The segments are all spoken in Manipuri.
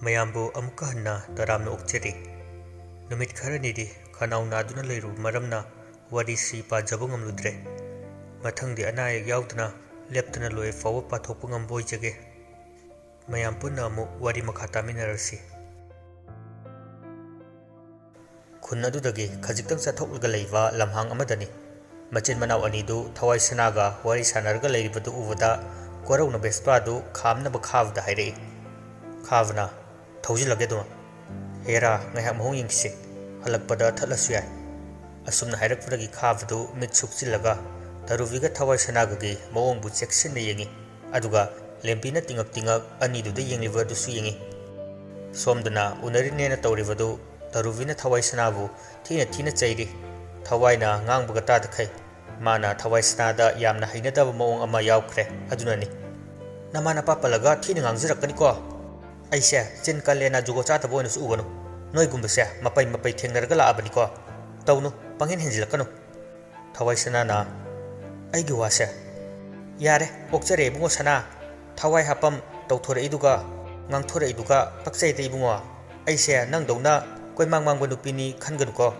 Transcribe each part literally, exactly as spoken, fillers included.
ꯃꯌꯥꯝꯕꯨ ꯑꯃꯨꯛꯀ ꯍꯟꯅ ꯇꯔꯥꯝꯅ ꯑꯣꯛꯆꯔꯤ꯫ ꯅꯨꯃꯤꯠ ꯈꯔꯅꯤꯗꯤ ꯈꯅꯥꯎ ꯅꯥꯗꯨꯅ ꯂꯩꯔꯨꯕ ꯃꯔꯝꯅ ꯋꯥꯔꯤꯁꯤ ꯄꯥꯖꯕ ꯉꯝꯂꯨꯗ꯭ꯔꯦ꯫ ꯃꯊꯪꯗꯤ ꯑꯅꯥ ꯑꯌꯦꯛ ꯌꯥꯎꯗꯅ ꯂꯦꯞꯇꯅ ꯂꯣꯏ ꯐꯥꯎꯕ ꯄꯥꯊꯣꯛꯄ ꯉꯝꯕ ꯑꯣꯏꯖꯒꯦ꯫ ꯃꯌꯥꯝ ꯄꯨꯟꯅ ꯑꯃꯨꯛ ꯋꯥꯔꯤ ꯃꯈꯥ ꯇꯥꯃꯤꯟꯅꯔꯁꯤ꯫ ꯈꯨꯟ ꯑꯗꯨꯗꯒꯤ ꯈꯖꯤꯛꯇꯪ ꯆꯠꯊꯣꯛꯂꯒ ꯂꯩꯕ ꯂꯝꯍꯥꯡ ꯑꯃꯗꯅꯤ꯫ ꯃꯆꯤꯟ ꯃꯅꯥꯎ ꯑꯅꯤꯗꯨ ꯊꯋꯥꯏ ꯁꯅꯥꯒ ꯋꯥꯔꯤ ꯁꯥꯟꯅꯔꯒ ꯂꯩꯔꯤꯕꯗꯨ ꯎꯕꯗ ꯀꯣꯔꯧꯅ ꯚꯦꯁꯄꯥꯗꯨ ꯈꯥꯝꯅꯕ ꯈꯥꯕꯗ ꯍꯥꯏꯔꯛꯏ꯫ ꯈꯥꯕꯅ, "ꯊꯧꯖꯤꯜꯂꯒꯦ ꯑꯗꯨꯃ꯫ ꯍꯦꯔꯥ, ꯉꯥꯏꯍꯥꯛ ꯃꯑꯣꯡ ꯌꯦꯡꯈꯤꯁꯤ꯫ ꯍꯜꯂꯛꯄꯗ ꯊꯠꯂꯁꯨ ꯌꯥꯏ"꯫ ꯑꯁꯨꯝꯅ ꯍꯥꯏꯔꯛꯄꯗꯒꯤ ꯈꯥꯕꯗꯨ ꯃꯤꯠ ꯁꯨꯛꯆꯤꯜꯂꯒ ꯇꯔꯨꯕꯤꯒ ꯊꯋꯥꯏ ꯁꯅꯥꯒꯒꯤ ꯃꯑꯣꯡꯕꯨ ꯆꯦꯛꯁꯤꯟꯅ ꯌꯦꯡꯉꯤ꯫ ꯑꯗꯨꯒ ꯂꯦꯝꯕꯤꯅ ꯇꯤꯉꯛ ꯇꯤꯉꯛ ꯑꯅꯤꯗꯨꯗ ꯌꯦꯡꯂꯤꯕ ꯑꯗꯨꯁꯨ ꯌꯦꯡꯉꯤ꯫ ꯁꯣꯝꯗꯅ ꯎꯅꯔꯤꯅꯦꯅ ꯇꯧꯔꯤꯕꯗꯨ ꯇꯔꯨꯕꯤꯅ ꯊꯋꯥꯏ ꯁꯅꯥꯕꯨ ꯊꯤꯅ ꯊꯤꯅ ꯆꯩꯔꯤ꯫ ꯊꯋꯥꯏꯅ ꯉꯥꯡꯕꯒ ꯇꯥꯗꯈꯩ꯫ ꯃꯥꯅ ꯊꯋꯥꯏ ꯁꯅꯥꯗ ꯌꯥꯝꯅ ꯍꯩꯅꯗꯕ ꯃꯑꯣꯡ ꯑꯃ ꯌꯥꯎꯈ꯭ꯔꯦ꯫ ꯑꯗꯨꯅꯅꯤ꯫ "ꯅꯃꯥ ꯅꯄꯥ ꯄꯜꯂꯒ ꯊꯤꯅ ꯉꯥꯡꯖꯔꯛꯀꯅꯤꯀꯣ꯫ ꯑꯩꯁꯦ ꯆꯤꯟ ꯀꯜꯂꯦꯅ ꯖꯨꯒꯣꯠ ꯆꯥꯗꯕ ꯑꯣꯏꯅꯁꯨ ꯎꯒꯅꯨ꯫ ꯅꯣꯏꯒꯨꯝꯕꯁꯦ ꯃꯄꯩ ꯃꯄꯩ ꯊꯦꯡꯅꯔꯒ ꯂꯥꯛꯑꯕꯅꯤꯀꯣ꯫ ꯇꯧꯅꯨ, ꯄꯪꯍꯦꯟ ꯍꯦꯟꯖꯤꯜꯂꯛꯀꯅꯨ"꯫ ꯊꯋꯥꯏ ꯁꯅꯥꯅ, "ꯑꯩꯒꯤ ꯋꯥꯁꯦ"꯫ "ꯌꯥꯔꯦ, ꯑꯣꯛꯆꯔꯦ ꯏꯕꯨꯡꯉꯣ ꯁꯅꯥ꯫ ꯊꯋꯥꯏ ꯍꯥꯞꯄꯝ ꯇꯧꯊꯣꯔꯛꯏꯗꯨꯒ ꯉꯥꯡꯊꯣꯔꯛꯏꯗꯨꯒ ꯄꯛꯆꯩꯗ ꯏꯕꯨꯡꯉꯣ꯫ ꯑꯩꯁꯦ ꯅꯪꯗꯧꯅ ꯀꯣꯏꯃꯥꯡ ꯃꯥꯡꯕ ꯅꯨꯄꯤꯅꯤ ꯈꯟꯒꯅꯨꯀꯣ꯫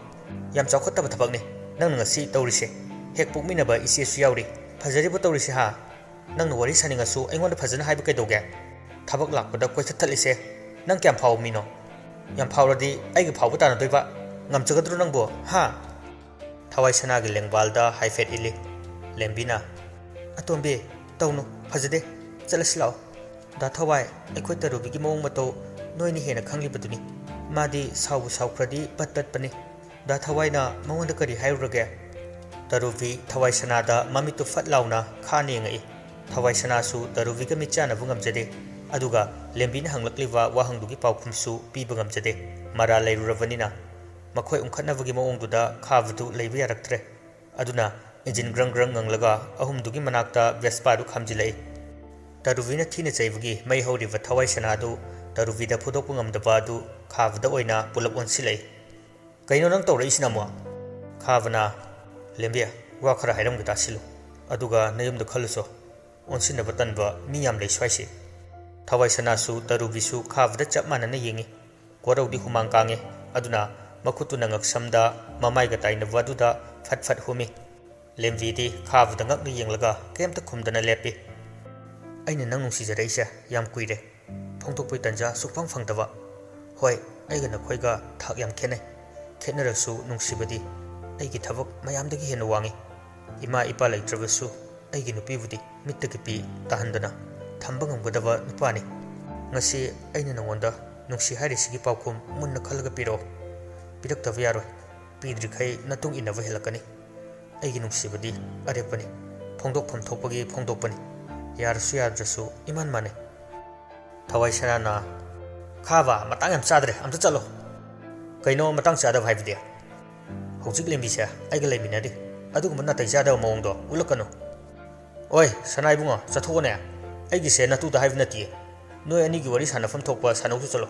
ꯌꯥꯝ ꯆꯥꯎꯈꯠꯇꯕ ꯊꯕꯛꯅꯤ ꯅꯪꯅ ꯉꯁꯤ ꯇꯧꯔꯤꯁꯦ꯫ ꯍꯦꯛ ꯄꯣꯛꯃꯤꯟꯅꯕ ꯏꯆꯦꯁꯨ ꯌꯥꯎꯔꯤ꯫ ꯐꯖꯔꯤꯕꯣ ꯇꯧꯔꯤꯁꯦ ꯍꯥ? ꯅꯪꯅ ꯋꯥꯔꯤ ꯁꯥꯅꯤꯡꯉꯁꯨ ꯑꯩꯉꯣꯟꯗ ꯐꯖꯅ ꯍꯥꯏꯕ ꯀꯩꯗꯧꯒꯦ? ꯊꯕꯛ ꯂꯥꯛꯄꯗ ꯀꯣꯏꯊꯠ ꯊꯠꯂꯤꯁꯦ ꯅꯪ ꯀꯌꯥꯝ ꯐꯥꯎꯕ ꯃꯤꯅꯣ? ꯌꯥꯝ ꯐꯥꯎꯔꯗꯤ ꯑꯩꯒ ꯐꯥꯎꯕ ꯇꯥꯅꯗꯣꯏꯕ? ꯉꯝꯖꯒꯗ꯭ꯔꯣ ꯅꯪꯕꯨ, ꯍꯥ?" ꯊꯋꯥꯏ ꯁꯅꯥꯒꯤ ꯂꯦꯡꯕꯥꯜꯗ ꯍꯥꯏꯐꯦꯠ ꯏꯜꯂꯤ꯫ ꯂꯦꯝꯕꯤꯅ, "ꯑꯇꯣꯝꯕꯤ, ꯇꯧꯅꯨ, ꯐꯖꯗꯦ꯫ ꯆꯠꯂꯁꯤ ꯂꯥꯛꯑꯣ꯫ ꯗꯥ ꯊꯋꯥꯏ, ꯑꯩꯈꯣꯏ ꯇꯔꯨꯕꯤꯒꯤ ꯃꯑꯣꯡ ꯃꯇꯧ ꯅꯣꯏꯅ ꯍꯦꯟꯅ ꯈꯪꯂꯤꯕꯗꯨꯅꯤ꯫ ꯃꯥꯗꯤ ꯁꯥꯎꯕꯨ ꯁꯥꯎꯈ꯭ꯔꯗꯤ ꯄꯠ ꯄꯠꯄꯅꯤ꯫ ꯗꯥ ꯊꯋꯥꯏꯅ ꯃꯉꯣꯟꯗ ꯀꯔꯤ ꯍꯥꯏꯔꯨꯔꯒꯦ?" ꯇꯔꯨꯕꯤ ꯊꯋꯥꯏ ꯁꯅꯥꯗ ꯃꯃꯤꯠꯇꯨ ꯐꯠ ꯂꯥꯎꯅ ꯈꯥꯅ ꯌꯦꯡꯉꯛꯏ꯫ ꯊꯋꯥꯏ ꯁꯅꯥꯁꯨ ꯇꯔꯨꯕꯤꯒ ꯃꯤꯠ ꯆꯥꯟꯅꯕ ꯉꯝꯖꯗꯦ꯫ ꯑꯗꯨꯒ ꯂꯦꯝꯕꯤꯅ ꯍꯪꯂꯛꯂꯤꯕ ꯋꯥꯍꯪꯗꯨꯒꯤ ꯄꯥꯎꯈꯨꯝꯁꯨ ꯄꯤꯕ ꯉꯝꯖꯗꯦ꯫ ꯃꯔꯥꯜ ꯂꯩꯔꯨꯔꯕꯅꯤꯅ꯫ ꯃꯈꯣꯏ ꯎꯪꯈꯠꯅꯕꯒꯤ ꯃꯑꯣꯡꯗꯨꯗ ꯈꯥꯕꯗꯨ ꯂꯩꯕ ꯌꯥꯔꯛꯇ꯭ꯔꯦ꯫ ꯑꯗꯨꯅ ꯏꯟꯖꯤꯟ ꯒ꯭ꯔꯪ ꯒ꯭ꯔꯪ ꯉꯪꯂꯒ ꯑꯍꯨꯝꯗꯨꯒꯤ ꯃꯅꯥꯛꯇ ꯚꯦꯁꯄꯥꯗꯨ ꯈꯥꯝꯖꯤꯜꯂꯛꯏ꯫ ꯇꯔꯨꯕꯤꯅ ꯊꯤꯅ ꯆꯩꯕꯒꯤ ꯃꯩ ꯍꯧꯔꯤꯕ ꯊꯋꯥꯏ ꯁꯅꯥꯗꯨ ꯇꯔꯨꯕꯤꯗ ꯐꯨꯗꯣꯛꯄ ꯉꯝꯗꯕ ꯑꯗꯨ ꯈꯥꯕꯗ ꯑꯣꯏꯅ ꯄꯨꯂꯞ ꯑꯣꯟꯁꯤꯜꯂꯛꯏ꯫ "ꯀꯩꯅꯣ ꯅꯪ ꯇꯧꯔꯛꯏꯁꯤꯅ ꯑꯃꯨꯛ?" ꯈꯥꯕꯅ, "ꯂꯦꯝꯕꯤ, ꯋꯥ ꯈꯔ ꯍꯥꯏꯔꯝꯒꯦ ꯇꯥꯁꯤꯜꯂꯨ꯫ ꯑꯗꯨꯒ ꯅꯌꯨꯝꯗ ꯈꯜꯂꯨꯁꯣ꯫ ꯑꯣꯟꯁꯤꯟꯅꯕ ꯇꯟꯕ ꯃꯤ ꯌꯥꯝ ꯂꯩ ꯁ꯭ꯋꯥꯏꯁꯦ"꯫ ꯊꯋꯥꯏ ꯁꯅꯥꯁꯨ ꯇꯔꯨꯕꯤꯁꯨ ꯈꯥꯕꯗ ꯆꯞ ꯃꯥꯟꯅꯅ ꯌꯦꯡꯏ꯫ ꯀꯣꯔꯧꯗꯤ ꯍꯨꯃꯥꯡ ꯀꯥꯡꯉꯦ꯫ ꯑꯗꯨꯅ ꯃꯈꯨꯠꯇꯨꯅ ꯉꯛꯁꯝꯗ ꯃꯃꯥꯏꯒ ꯇꯥꯏꯅꯕ ꯑꯗꯨꯗ ꯐꯠ ꯐꯠ ꯍꯨꯝꯃꯤ꯫ ꯂꯦꯝꯕꯤꯗꯤ ꯈꯥꯕꯗ ꯉꯛꯅ ꯌꯦꯡꯂꯒ ꯀꯩꯝꯇ ꯈꯨꯝꯗꯅ ꯂꯦꯞꯄꯤ꯫ "ꯑꯩꯅ ꯅꯪ ꯅꯨꯡꯁꯤꯖꯔꯛꯏꯁꯦ ꯌꯥꯝ ꯀꯨꯏꯔꯦ꯫ ꯐꯣꯡꯗꯣꯛꯄꯒꯤ ꯇꯟꯖꯥ ꯁꯨꯛꯐꯪ ꯐꯪꯗꯕ꯫ ꯍꯣꯏ, ꯑꯩꯒ ꯅꯈꯣꯏꯒ ꯊꯥꯛ ꯌꯥꯝ ꯈꯦꯠꯅꯩ꯫ ꯈꯦꯠꯅꯔꯁꯨ ꯅꯨꯡꯁꯤꯕꯗꯤ ꯑꯩꯒꯤ ꯊꯕꯛ ꯃꯌꯥꯝꯗꯒꯤ ꯍꯦꯟꯅ ꯋꯥꯡꯉꯤ꯫ ꯏꯃꯥ ꯏꯄꯥ ꯂꯩꯇ꯭ꯔꯕꯁꯨ ꯑꯩꯒꯤ ꯅꯨꯄꯤꯕꯨꯗꯤ ꯃꯤꯠꯇꯒꯤ ꯄꯤ ꯇꯥꯍꯟꯗꯅ ꯊꯝꯕ ꯉꯝꯒꯗꯕ ꯅꯨꯄꯥꯅꯤ꯫ ꯉꯁꯤ ꯑꯩꯅ ꯅꯉꯣꯟꯗ ꯅꯨꯡꯁꯤ ꯍꯥꯏꯔꯤꯁꯤꯒꯤ ꯄꯥꯎꯈꯨꯝ ꯃꯨꯟꯅ ꯈꯜꯂꯒ ꯄꯤꯔꯛꯑꯣ꯫ ꯄꯤꯔꯛꯇꯕ ꯌꯥꯔꯣꯏ꯫ ꯄꯤꯗ꯭ꯔꯤꯈꯩ ꯅꯇꯨꯡ ꯏꯟꯅꯕ ꯍꯦꯜꯂꯛꯀꯅꯤ꯫ ꯑꯩꯒꯤ ꯅꯨꯡꯁꯤꯕꯗꯤ ꯑꯔꯦꯞꯄꯅꯤ꯫ ꯐꯣꯡꯗꯣꯛꯐꯝ ꯊꯣꯛꯄꯒꯤ ꯐꯣꯡꯗꯣꯛꯄꯅꯤ꯫ ꯌꯥꯔꯁꯨ ꯌꯥꯗ꯭ꯔꯁꯨ ꯏꯃꯥꯟ ꯃꯥꯟꯅꯩ꯫" ꯊꯋꯥꯏ ꯁꯅꯥꯅ, "ꯈꯥꯕ, ꯃꯇꯥꯡ ꯌꯥꯝ ꯆꯥꯗ꯭ꯔꯦ, ꯑꯝꯇ ꯆꯠꯂꯣ꯫" "ꯀꯩꯅꯣ ꯃꯇꯥꯡ ꯆꯥꯗꯕ ꯍꯥꯏꯕꯗꯤ? ꯍꯧꯖꯤꯛ ꯂꯦꯝꯕꯤꯁꯦ ꯑꯩꯒ ꯂꯩꯃꯤꯟꯅꯔꯤ, ꯑꯗꯨꯒꯨꯝꯕ ꯅꯥꯇꯩ ꯆꯥꯗꯕ ꯃꯑꯣꯡꯗꯣ ꯎꯠꯂꯛꯀꯅꯨ꯫" "ꯑꯣꯏ, ꯁꯅꯥ ꯏꯕꯨꯡꯉꯣ, ꯆꯠꯊꯣꯛꯑꯣꯅꯦ꯫ ꯑꯩꯒꯤꯁꯦ ꯅꯇꯨꯗ ꯍꯥꯏꯕ ꯅꯠꯇꯤꯌꯦ꯫ ꯅꯣꯏ ꯑꯅꯤꯒꯤ ꯋꯥꯔꯤ ꯁꯥꯟꯅꯐꯝ ꯊꯣꯛꯄ ꯁꯥꯟꯅꯧꯁꯨ ꯆꯠꯂꯣ꯫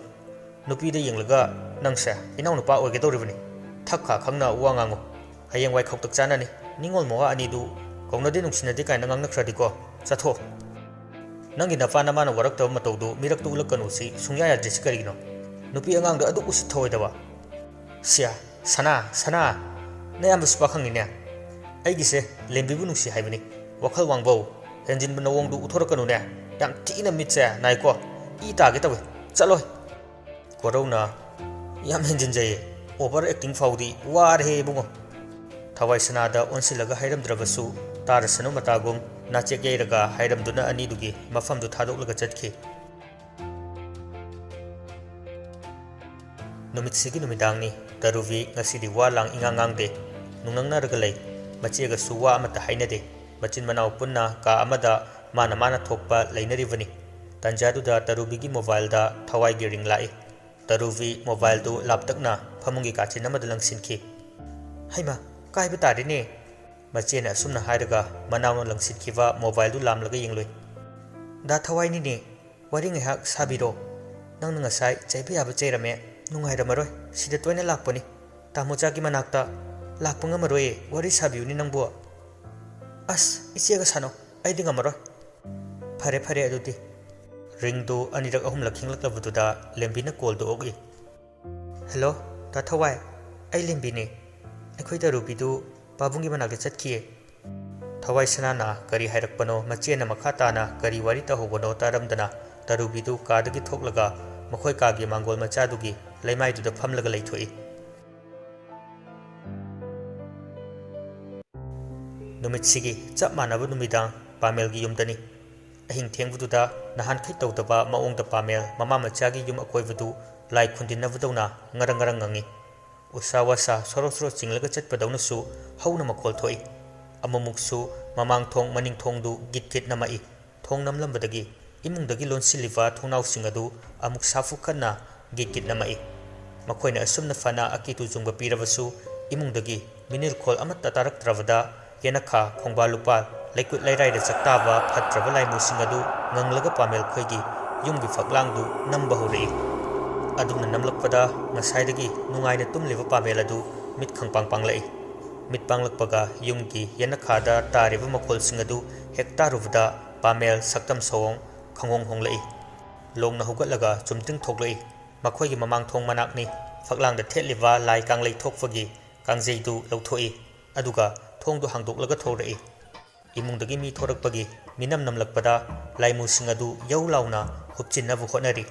ꯅꯨꯄꯤꯗ ꯌꯦꯡꯂꯒ ꯅꯪꯁꯦ ꯏꯅꯥꯎꯅꯨꯄꯥ ꯑꯣꯏꯒꯗꯧꯔꯤꯕꯅꯤ꯫ ꯊꯛ ꯈꯥ ꯈꯪꯅ ꯋꯥ ꯉꯥꯡꯉꯨ꯫ ꯍꯌꯦꯡꯋꯥꯏ ꯈꯧꯇꯛ ꯆꯥꯅꯅꯤ꯫ ꯅꯤꯡꯉꯣꯜ ꯃꯋꯥ ꯑꯅꯤꯗꯨ ꯀꯧꯅꯗꯦ ꯅꯨꯡꯁꯤꯅꯗꯦ ꯀꯥꯏꯅ ꯉꯥꯡꯅꯈ꯭ꯔꯗꯤꯀꯣ꯫ ꯆꯠꯊꯣꯛ꯫ ꯅꯪꯒꯤ ꯅꯄꯥ ꯅꯃꯥꯅ ꯋꯥꯔꯛꯇꯕ ꯃꯇꯧꯗꯨ ꯃꯤꯔꯛꯇ ꯎꯠꯂꯛꯀꯅꯨ ꯁꯤ ꯁꯨꯡꯌꯥ ꯌꯥꯗ꯭ꯔꯤꯁꯤ ꯀꯔꯤꯒꯤꯅꯣ? ꯅꯨꯄꯤ ꯑꯉꯥꯡꯗ ꯑꯗꯨꯛ ꯎꯁꯤꯠ ꯊꯑꯣꯏꯗꯕ꯫" "ꯁꯤꯌꯥ, ꯁꯅꯥ, ꯁꯅꯥ, ꯅꯌꯥꯝꯕꯁꯨ ꯄꯥꯈꯪꯅꯤꯅꯦ꯫ ꯑꯩꯒꯤꯁꯦ ꯂꯦꯝꯕꯤꯕꯨ ꯅꯨꯡꯁꯤ ꯍꯥꯏꯕꯅꯤ꯫ ꯋꯥꯈꯜ ꯋꯥꯡꯕꯧ, ꯍꯦꯟꯖꯤꯟꯕ ꯅꯑꯣꯡꯗꯨ ꯎꯠꯊꯣꯔꯛꯀꯅꯨꯅꯦ꯫ ꯌꯥꯝ ꯊꯤꯅ ꯃꯤꯠꯁꯦ ꯅꯥꯏꯀꯣ꯫ ꯏ ꯇꯥꯒꯦ ꯇꯧꯋꯦ꯫ ꯆꯠꯂꯣꯏ꯫" ꯀꯣꯔꯧꯅ, "ꯌꯥꯝ ꯍꯦꯟꯖꯤꯟꯖꯩꯌꯦ꯫ Over acting ꯐꯥꯎꯗꯤ ꯋꯥꯔꯦꯍꯦ ꯏꯕꯨꯡꯉꯣ꯫" ꯊꯋꯥꯏ ꯁꯅꯥꯗ ꯑꯣꯟꯁꯤꯜꯂꯒ ꯍꯥꯏꯔꯝꯗ꯭ꯔꯕꯁꯨ ꯇꯥꯔꯁꯅꯨ ꯃꯇꯥꯒꯨꯝ ꯅꯥꯆꯦꯛ ꯌꯩꯔꯒ ꯍꯥꯏꯔꯝꯗꯨꯅ ꯑꯅꯤꯗꯨꯒꯤ ꯃꯐꯝꯗꯨ ꯊꯥꯗꯣꯛꯂꯒ ꯆꯠꯈꯤ꯫ ꯅꯨꯃꯤꯠꯁꯤꯒꯤ ꯅꯨꯃꯤꯗꯥꯡꯅꯤ꯫ ꯇꯔꯨꯕꯤ ꯉꯁꯤꯗꯤ ꯋꯥ ꯂꯥꯡ ꯏꯉꯥꯡ ꯉꯥꯡꯗꯦ꯫ ꯅꯨꯡꯅꯪꯅꯔꯒ ꯂꯩ꯫ ꯃꯆꯦꯒꯁꯨ ꯋꯥ ꯑꯃꯠꯇ ꯍꯥꯏꯅꯗꯦ꯫ ꯃꯆꯤꯟ ꯃꯅꯥꯎ ꯄꯨꯟꯅ ꯀꯥ ꯑꯃꯗ ꯃꯥꯅ ꯃꯥꯅ ꯊꯣꯛꯄ ꯂꯩꯅꯔꯤꯕꯅꯤ꯫ ꯇꯟꯖꯥꯗꯨꯗ ꯇꯔꯨꯕꯤꯒꯤ ꯃꯣꯕꯥꯏꯜꯗ ꯊꯋꯥꯏꯒꯤ ꯔꯤꯡ ꯂꯥꯛꯏ꯫ ꯇꯔꯨꯕꯤ ꯃꯣꯕꯥꯏꯜꯗꯨ ꯂꯥꯞꯇꯛꯅ ꯐꯃꯨꯡꯒꯤ ꯀꯥꯆꯤꯟ ꯑꯃꯗ ꯂꯪꯁꯤꯟꯈꯤ꯫ "ꯍꯩꯃꯥ, ꯀꯥꯏꯕ ꯇꯥꯔꯦꯅꯦ!" ꯃꯆꯦꯅ ꯑꯁꯨꯝꯅ ꯍꯥꯏꯔꯒ ꯃꯅꯥꯎꯅ ꯂꯪꯁꯤꯟꯈꯤꯕ ꯃꯣꯕꯥꯏꯜꯗꯨ ꯂꯥꯝꯂꯒ ꯌꯦꯡꯂꯨꯏ꯫ "ꯗꯥ ꯊꯋꯥꯏꯅꯤꯅꯦ꯫ ꯋꯥꯔꯤ ꯉꯥꯏꯍꯥꯛ ꯁꯥꯕꯤꯔꯣ꯫ ꯅꯪꯅ ꯉꯁꯥꯏ ꯆꯩꯕ ꯌꯥꯕ ꯆꯩꯔꯝꯃꯦ꯫ ꯅꯨꯡꯉꯥꯏꯔꯝꯃꯔꯣꯏ꯫ ꯁꯤꯗ ꯇꯣꯏꯅ ꯂꯥꯛꯄꯅꯤ꯫ ꯇꯥꯃꯣꯆꯥꯒꯤ ꯃꯅꯥꯛꯇ ꯂꯥꯛꯄ ꯉꯝꯃꯔꯣꯏꯌꯦ꯫ ꯋꯥꯔꯤ ꯁꯥꯕꯤꯌꯨꯅꯦ ꯅꯪꯕꯨ꯫" "ꯑꯁ, ꯏꯆꯦꯒ ꯁꯥꯟꯅꯧ꯫ ꯑꯩꯗꯤ ꯉꯝꯃꯔꯣꯏ꯫" "ꯐꯔꯦ, ꯐꯔꯦ ꯑꯗꯨꯗꯤ꯫" ꯔꯤꯡꯗꯨ ꯑꯅꯤꯔꯛ ꯑꯍꯨꯝꯂꯛ ꯈꯤꯡꯂꯛꯂꯕꯗꯨꯗ ꯂꯦꯝꯕꯤꯅ ꯀꯣꯜꯗꯨ ꯑꯣꯛꯏ꯫ "ꯍꯦꯜꯂꯣ, ꯗꯥ ꯊꯋꯥꯏ, ꯑꯩ ꯂꯦꯝꯕꯤꯅꯤ꯫ ꯑꯩꯈꯣꯏ ꯇꯔꯨꯕꯤꯗꯨ ꯄꯥꯕꯨꯡꯒꯤ ꯃꯅꯥꯛꯇ ꯆꯠꯈꯤꯌꯦ꯫" ꯊꯋꯥꯏ ꯁꯅꯥꯅ ꯀꯔꯤ ꯍꯥꯏꯔꯛꯄꯅꯣ, ꯃꯆꯦꯅ ꯃꯈꯥ ꯇꯥꯅ ꯀꯔꯤ ꯋꯥꯔꯤ ꯇꯧꯍꯧꯕꯅꯣ ꯇꯥꯔꯝꯗꯅ ꯇꯔꯨꯕꯤꯗꯨ ꯀꯥꯗꯒꯤ ꯊꯣꯛꯂꯒ ꯃꯈꯣꯏ ꯀꯥꯒꯤ ꯃꯥꯡꯒꯣꯜ ꯃꯆꯥꯗꯨꯒꯤ ꯂꯩꯃꯥꯏꯗꯨꯗ ꯐꯝꯂꯒ ꯂꯩꯊꯣꯛꯏ꯫ ꯅꯨꯃꯤꯠꯁꯤꯒꯤ ꯆꯞ ꯃꯥꯟꯅꯕ ꯅꯨꯃꯤꯗꯥꯡ ꯄꯥꯃꯦꯜꯒꯤ ꯌꯨꯝꯗꯅꯤ꯫ ꯑꯍꯤꯡ ꯊꯦꯡꯕꯗꯨꯗ ꯅꯍꯥꯟꯈꯩ ꯇꯧꯗꯕ ꯃꯑꯣꯡꯗ ꯄꯥꯃꯦꯜ ꯃꯃꯥ ꯃꯆꯥꯒꯤ ꯌꯨꯝ ꯑꯀꯣꯏꯕꯗꯨ ꯂꯥꯏ ꯈꯨꯟꯗꯤꯟꯅꯕꯗꯧꯅ ꯉꯔꯪ ꯉꯔꯪ ꯉꯪꯏ꯫ ꯎꯁꯥ ꯋꯥꯁꯥ ꯁꯣꯔꯣ ꯁꯣꯔꯣ ꯆꯤꯡꯂꯒ ꯆꯠꯄꯗꯧꯅꯁꯨ ꯍꯧꯅ ꯃꯈꯣꯜ ꯊꯣꯛꯏ꯫ ꯑꯃꯨꯛꯃꯨꯛꯁꯨ ꯃꯃꯥꯡ ꯊꯣꯡ ꯃꯅꯤꯡ ꯊꯣꯡꯗꯨ ꯒꯤꯠ ꯒꯤꯠ ꯅꯝꯃꯛꯏ꯫ ꯊꯣꯡ ꯅꯝꯂꯝꯕꯗꯒꯤ ꯏꯃꯨꯡꯗꯒꯤ ꯂꯣꯟꯁꯤꯜꯂꯤꯕ ꯊꯣꯡꯅꯥꯎꯁꯤꯡ ꯑꯗꯨ ꯑꯃꯨꯛ ꯁꯥꯐꯨ ꯀꯟꯅ ꯒꯤꯠ ꯒꯤꯠ ꯅꯝꯃꯛꯏ꯫ ꯃꯈꯣꯏꯅ ꯑꯁꯨꯝꯅ ꯐꯅ ꯑꯀꯤꯇꯨ ꯆꯨꯡꯕ ꯄꯤꯔꯕꯁꯨ, ꯏꯃꯨꯡꯗꯒꯤ ꯃꯤꯅꯤꯜꯈꯣꯜ ꯑꯃꯠꯇ ꯇꯥꯔꯛꯇ꯭ꯔꯕꯗ, ꯌꯦꯅꯈꯥ, ꯈꯣꯡꯕꯥꯜ ꯂꯨꯄꯥꯜ, ꯂꯩꯀꯨꯠ ꯂꯩꯔꯥꯏꯗ ꯆꯥꯛꯇꯥꯕ ꯐꯠꯇ꯭ꯔꯕ ꯂꯥꯏꯃꯨꯁꯤꯡ ꯑꯗꯨ ꯉꯪꯂꯒ ꯄꯥꯃꯦꯜ ꯈꯣꯏꯒꯤ ꯌꯨꯝꯒꯤ ꯐꯛꯂꯥꯡꯗꯨ ꯅꯝꯕ ꯍꯧꯔꯛꯏ꯫ ꯑꯗꯨꯝꯅ ꯅꯝꯂꯛꯄꯗ, ꯉꯁꯥꯏꯗꯒꯤ ꯅꯨꯡꯉꯥꯏꯅ ꯇꯨꯝꯂꯤꯕ ꯄꯥꯃꯦꯜ ꯑꯗꯨ ꯃꯤꯠ ꯈꯪꯄꯥꯡ ꯄꯥꯡꯂꯛꯏ꯫ ꯃꯤꯠ ꯄꯥꯡꯂꯛꯄꯒ ꯌꯨꯝꯒꯤ ꯌꯦꯅꯈꯥꯗ ꯇꯥꯔꯤꯕ ꯃꯈꯣꯜꯁꯤꯡ ꯑꯗꯨ ꯍꯦꯛ ꯇꯥꯔꯨꯕꯗ, ꯄꯥꯃꯦꯜ ꯁꯛꯇꯝ ꯁꯑꯣꯡ ꯈꯪꯍꯣꯡ ꯍꯣꯡꯂꯛꯏ꯫ ꯂꯣꯡꯅ ꯍꯧꯒꯠꯂꯒ ꯆꯨꯝꯗ꯭ꯔꯤꯡ ꯊꯣꯛꯂꯛꯏ꯫ ꯃꯈꯣꯏꯒꯤ ꯃꯃꯥꯡ ꯊꯣꯡ ꯃꯅꯥꯛꯅꯤ꯫ ꯐꯛꯂꯥꯡꯗ ꯊꯦꯠꯂꯤꯕ ꯂꯥꯏ ꯀꯥꯡꯂꯩ ꯊꯣꯛꯄꯒꯤ ꯀꯥꯡꯖꯩꯗꯨ ꯂꯧꯊꯣꯛꯏ, ꯑꯗꯨꯒ ꯊꯣꯡꯗꯨ ꯍꯥꯡꯗꯣꯛꯂꯒ ꯊꯣꯔꯛꯏ꯫ ꯏꯃꯨꯡꯗꯒꯤ ꯃꯤ ꯊꯣꯔꯛꯄꯒꯤ ꯃꯤꯅꯝ ꯅꯝꯂꯛꯄꯗ, ꯂꯥꯏꯃꯨꯁꯤꯡ ꯑꯗꯨ ꯌꯧ ꯂꯥꯎꯅ ꯍꯨꯞꯆꯤꯟꯅꯕ ꯍꯣꯠꯅꯔꯤ꯫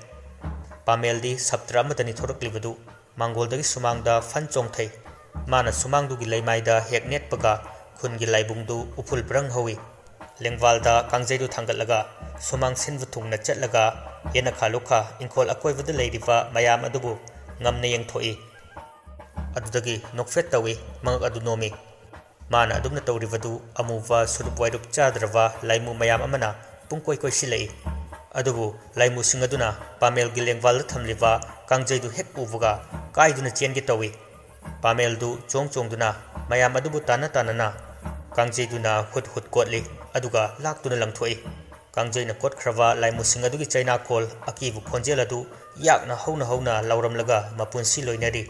ꯄꯥꯃꯦꯜꯗꯤ ꯁꯞꯇ꯭ꯔ ꯑꯃꯗꯅꯤ ꯊꯣꯔꯛꯂꯤꯕꯗꯨ꯫ ꯃꯥꯡꯒꯣꯜꯗꯒꯤ ꯁꯨꯃꯥꯡꯗ ꯐꯟ ꯆꯣꯡꯊꯩ꯫ ꯃꯥꯅ ꯁꯨꯃꯥꯡꯗꯨꯒꯤ ꯂꯩꯃꯥꯏꯗ ꯍꯦꯛ ꯅꯦꯠꯄꯒ, ꯈꯨꯟꯒꯤ ꯂꯥꯏꯕꯨꯡꯗꯨ ꯎꯐꯨꯜ ꯕ꯭ꯔꯪ ꯍꯧꯏ꯫ ꯂꯦꯡꯕꯥꯜꯗ ꯀꯥꯡꯖꯩꯗꯨ ꯊꯥꯡꯒꯠꯂꯒ, ꯁꯨꯃꯥꯡ ꯁꯤꯟꯕ ꯊꯨꯡꯅ ꯆꯠꯂꯒ, ꯌꯦꯅꯈꯥ ꯂꯨꯈꯥ ꯏꯪꯈꯣꯜ ꯑꯀꯣꯏꯕꯗ ꯂꯩꯔꯤꯕ ꯃꯌꯥꯝ ꯑꯗꯨꯕꯨ ꯉꯝꯅ ꯌꯦꯡꯊꯣꯛꯏ꯫ ꯑꯗꯨꯗꯒꯤ ꯅꯣꯛꯐꯦꯠ ꯇꯧꯏ, ꯃꯉꯛ ꯑꯗꯨ ꯅꯣꯝꯃꯤ꯫ ꯃꯥꯅ ꯑꯗꯨꯝꯅ ꯇꯧꯔꯤꯕꯗꯨ ꯑꯃꯨꯕ ꯁꯨꯔꯨꯞ ꯋꯥꯏꯔꯨꯞ ꯆꯥꯗ꯭ꯔꯕ ꯂꯥꯏꯃꯨ ꯃꯌꯥꯝ ꯑꯃꯅ ꯄꯨꯡꯀꯣꯏ ꯀꯣꯏꯁꯤꯜꯂꯛꯏ꯫ ꯑꯗꯨꯕꯨ ꯂꯥꯏꯃꯨꯁꯤꯡ ꯑꯗꯨꯅ ꯄꯥꯃꯦꯜꯒꯤ ꯂꯦꯡꯕꯥꯜꯗ ꯊꯝꯂꯤꯕ ꯀꯥꯡꯖꯩꯗꯨ ꯍꯦꯛ ꯎꯕꯒ ꯀꯥꯏꯗꯨꯅ ꯆꯦꯟꯒꯦ ꯇꯧꯏ꯫ ꯄꯥꯃꯦꯜꯗꯨ ꯆꯣꯡ ꯆꯣꯡꯗꯨꯅ ꯃꯌꯥꯝ ꯑꯗꯨꯕꯨ ꯇꯥꯟꯅ ꯇꯥꯟꯅꯅ ꯀꯥꯡꯖꯩꯗꯨꯅ ꯍꯨꯠ ꯍꯨꯠ ꯀꯣꯠꯂꯤ, ꯑꯗꯨꯒ ꯂꯥꯛꯇꯨꯅ ꯂꯪꯊꯣꯛꯏ꯫ ꯀꯥꯡꯖꯩꯅ ꯀꯣꯠꯈ꯭ꯔꯕ ꯂꯥꯏꯃꯨꯁꯤꯡ ꯑꯗꯨꯒꯤ ꯆꯩꯅꯥꯈꯣꯜ, ꯑꯀꯤꯕ ꯈꯣꯟꯖꯦꯜ ꯑꯗꯨ ꯌꯥꯛꯅ ꯍꯧꯅ ꯍꯧꯅ ꯂꯥꯎꯔꯝꯂꯒ ꯃꯄꯨꯟꯁꯤ ꯂꯣꯏꯅꯔꯤ꯫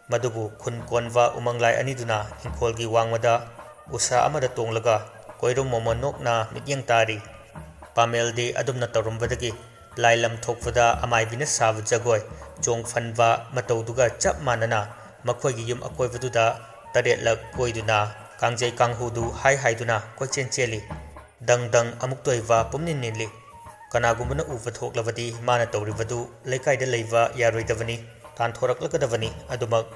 ꯃꯗꯨꯕꯨ ꯈꯨꯟ ꯀꯣꯟꯕ ꯎꯃꯪ ꯂꯥꯏ ꯑꯅꯤꯗꯨꯅ ꯏꯪꯈꯣꯜꯒꯤ ꯋꯥꯡꯃꯗ ꯎꯁꯥ ꯑꯃꯗ ꯇꯣꯡꯂꯒ ꯀꯣꯏꯔꯨꯝ ꯃꯣꯃꯣꯟ ꯅꯣꯛꯅ ꯃꯤꯠꯌꯦꯡ ꯇꯥꯔꯤ꯫ ꯄꯥꯃꯦꯜꯗꯤ ꯑꯗꯨꯝꯅ ꯇꯧꯔꯝꯕꯗꯒꯤ ꯂꯥꯏꯂꯝ ꯊꯣꯛꯄꯗ ꯑꯃꯥꯏꯕꯤꯅ ꯁꯥꯕ ꯖꯒꯣꯏ ꯆꯣꯡ ꯐꯟꯕ ꯃꯇꯧꯗꯨꯒ ꯆꯞ ꯃꯥꯟꯅꯅ ꯃꯈꯣꯏꯒꯤ ꯌꯨꯝ ꯑꯀꯣꯏꯕꯗꯨꯗ ꯇꯔꯦꯠꯂꯛ ꯀꯣꯏꯗꯨꯅ ꯀꯥꯡꯖꯩ ꯀꯥꯡꯍꯨꯗꯨ ꯍꯥꯏ ꯍꯥꯏꯗꯨꯅ ꯀꯣꯏꯆꯦꯟ ꯆꯦꯜꯂꯤ꯫ ꯗꯪ ꯗꯪ ꯑꯃꯨꯛꯇꯣꯏꯕ ꯄꯨꯝꯅꯤꯟ ꯅꯤꯜꯂꯤ꯫ ꯀꯅꯥꯒꯨꯝꯕꯅ ꯎꯕ ꯊꯣꯛꯂꯕꯗꯤ ꯃꯥꯅ ꯇꯧꯔꯤꯕꯗꯨ ꯂꯩꯀꯥꯏꯗ ꯂꯩꯕ ꯌꯥꯔꯣꯏꯗꯕꯅꯤ, ꯇꯥꯟꯊꯣꯔꯛꯂꯒꯗꯕꯅꯤ꯫ ꯑꯗꯨꯃꯛ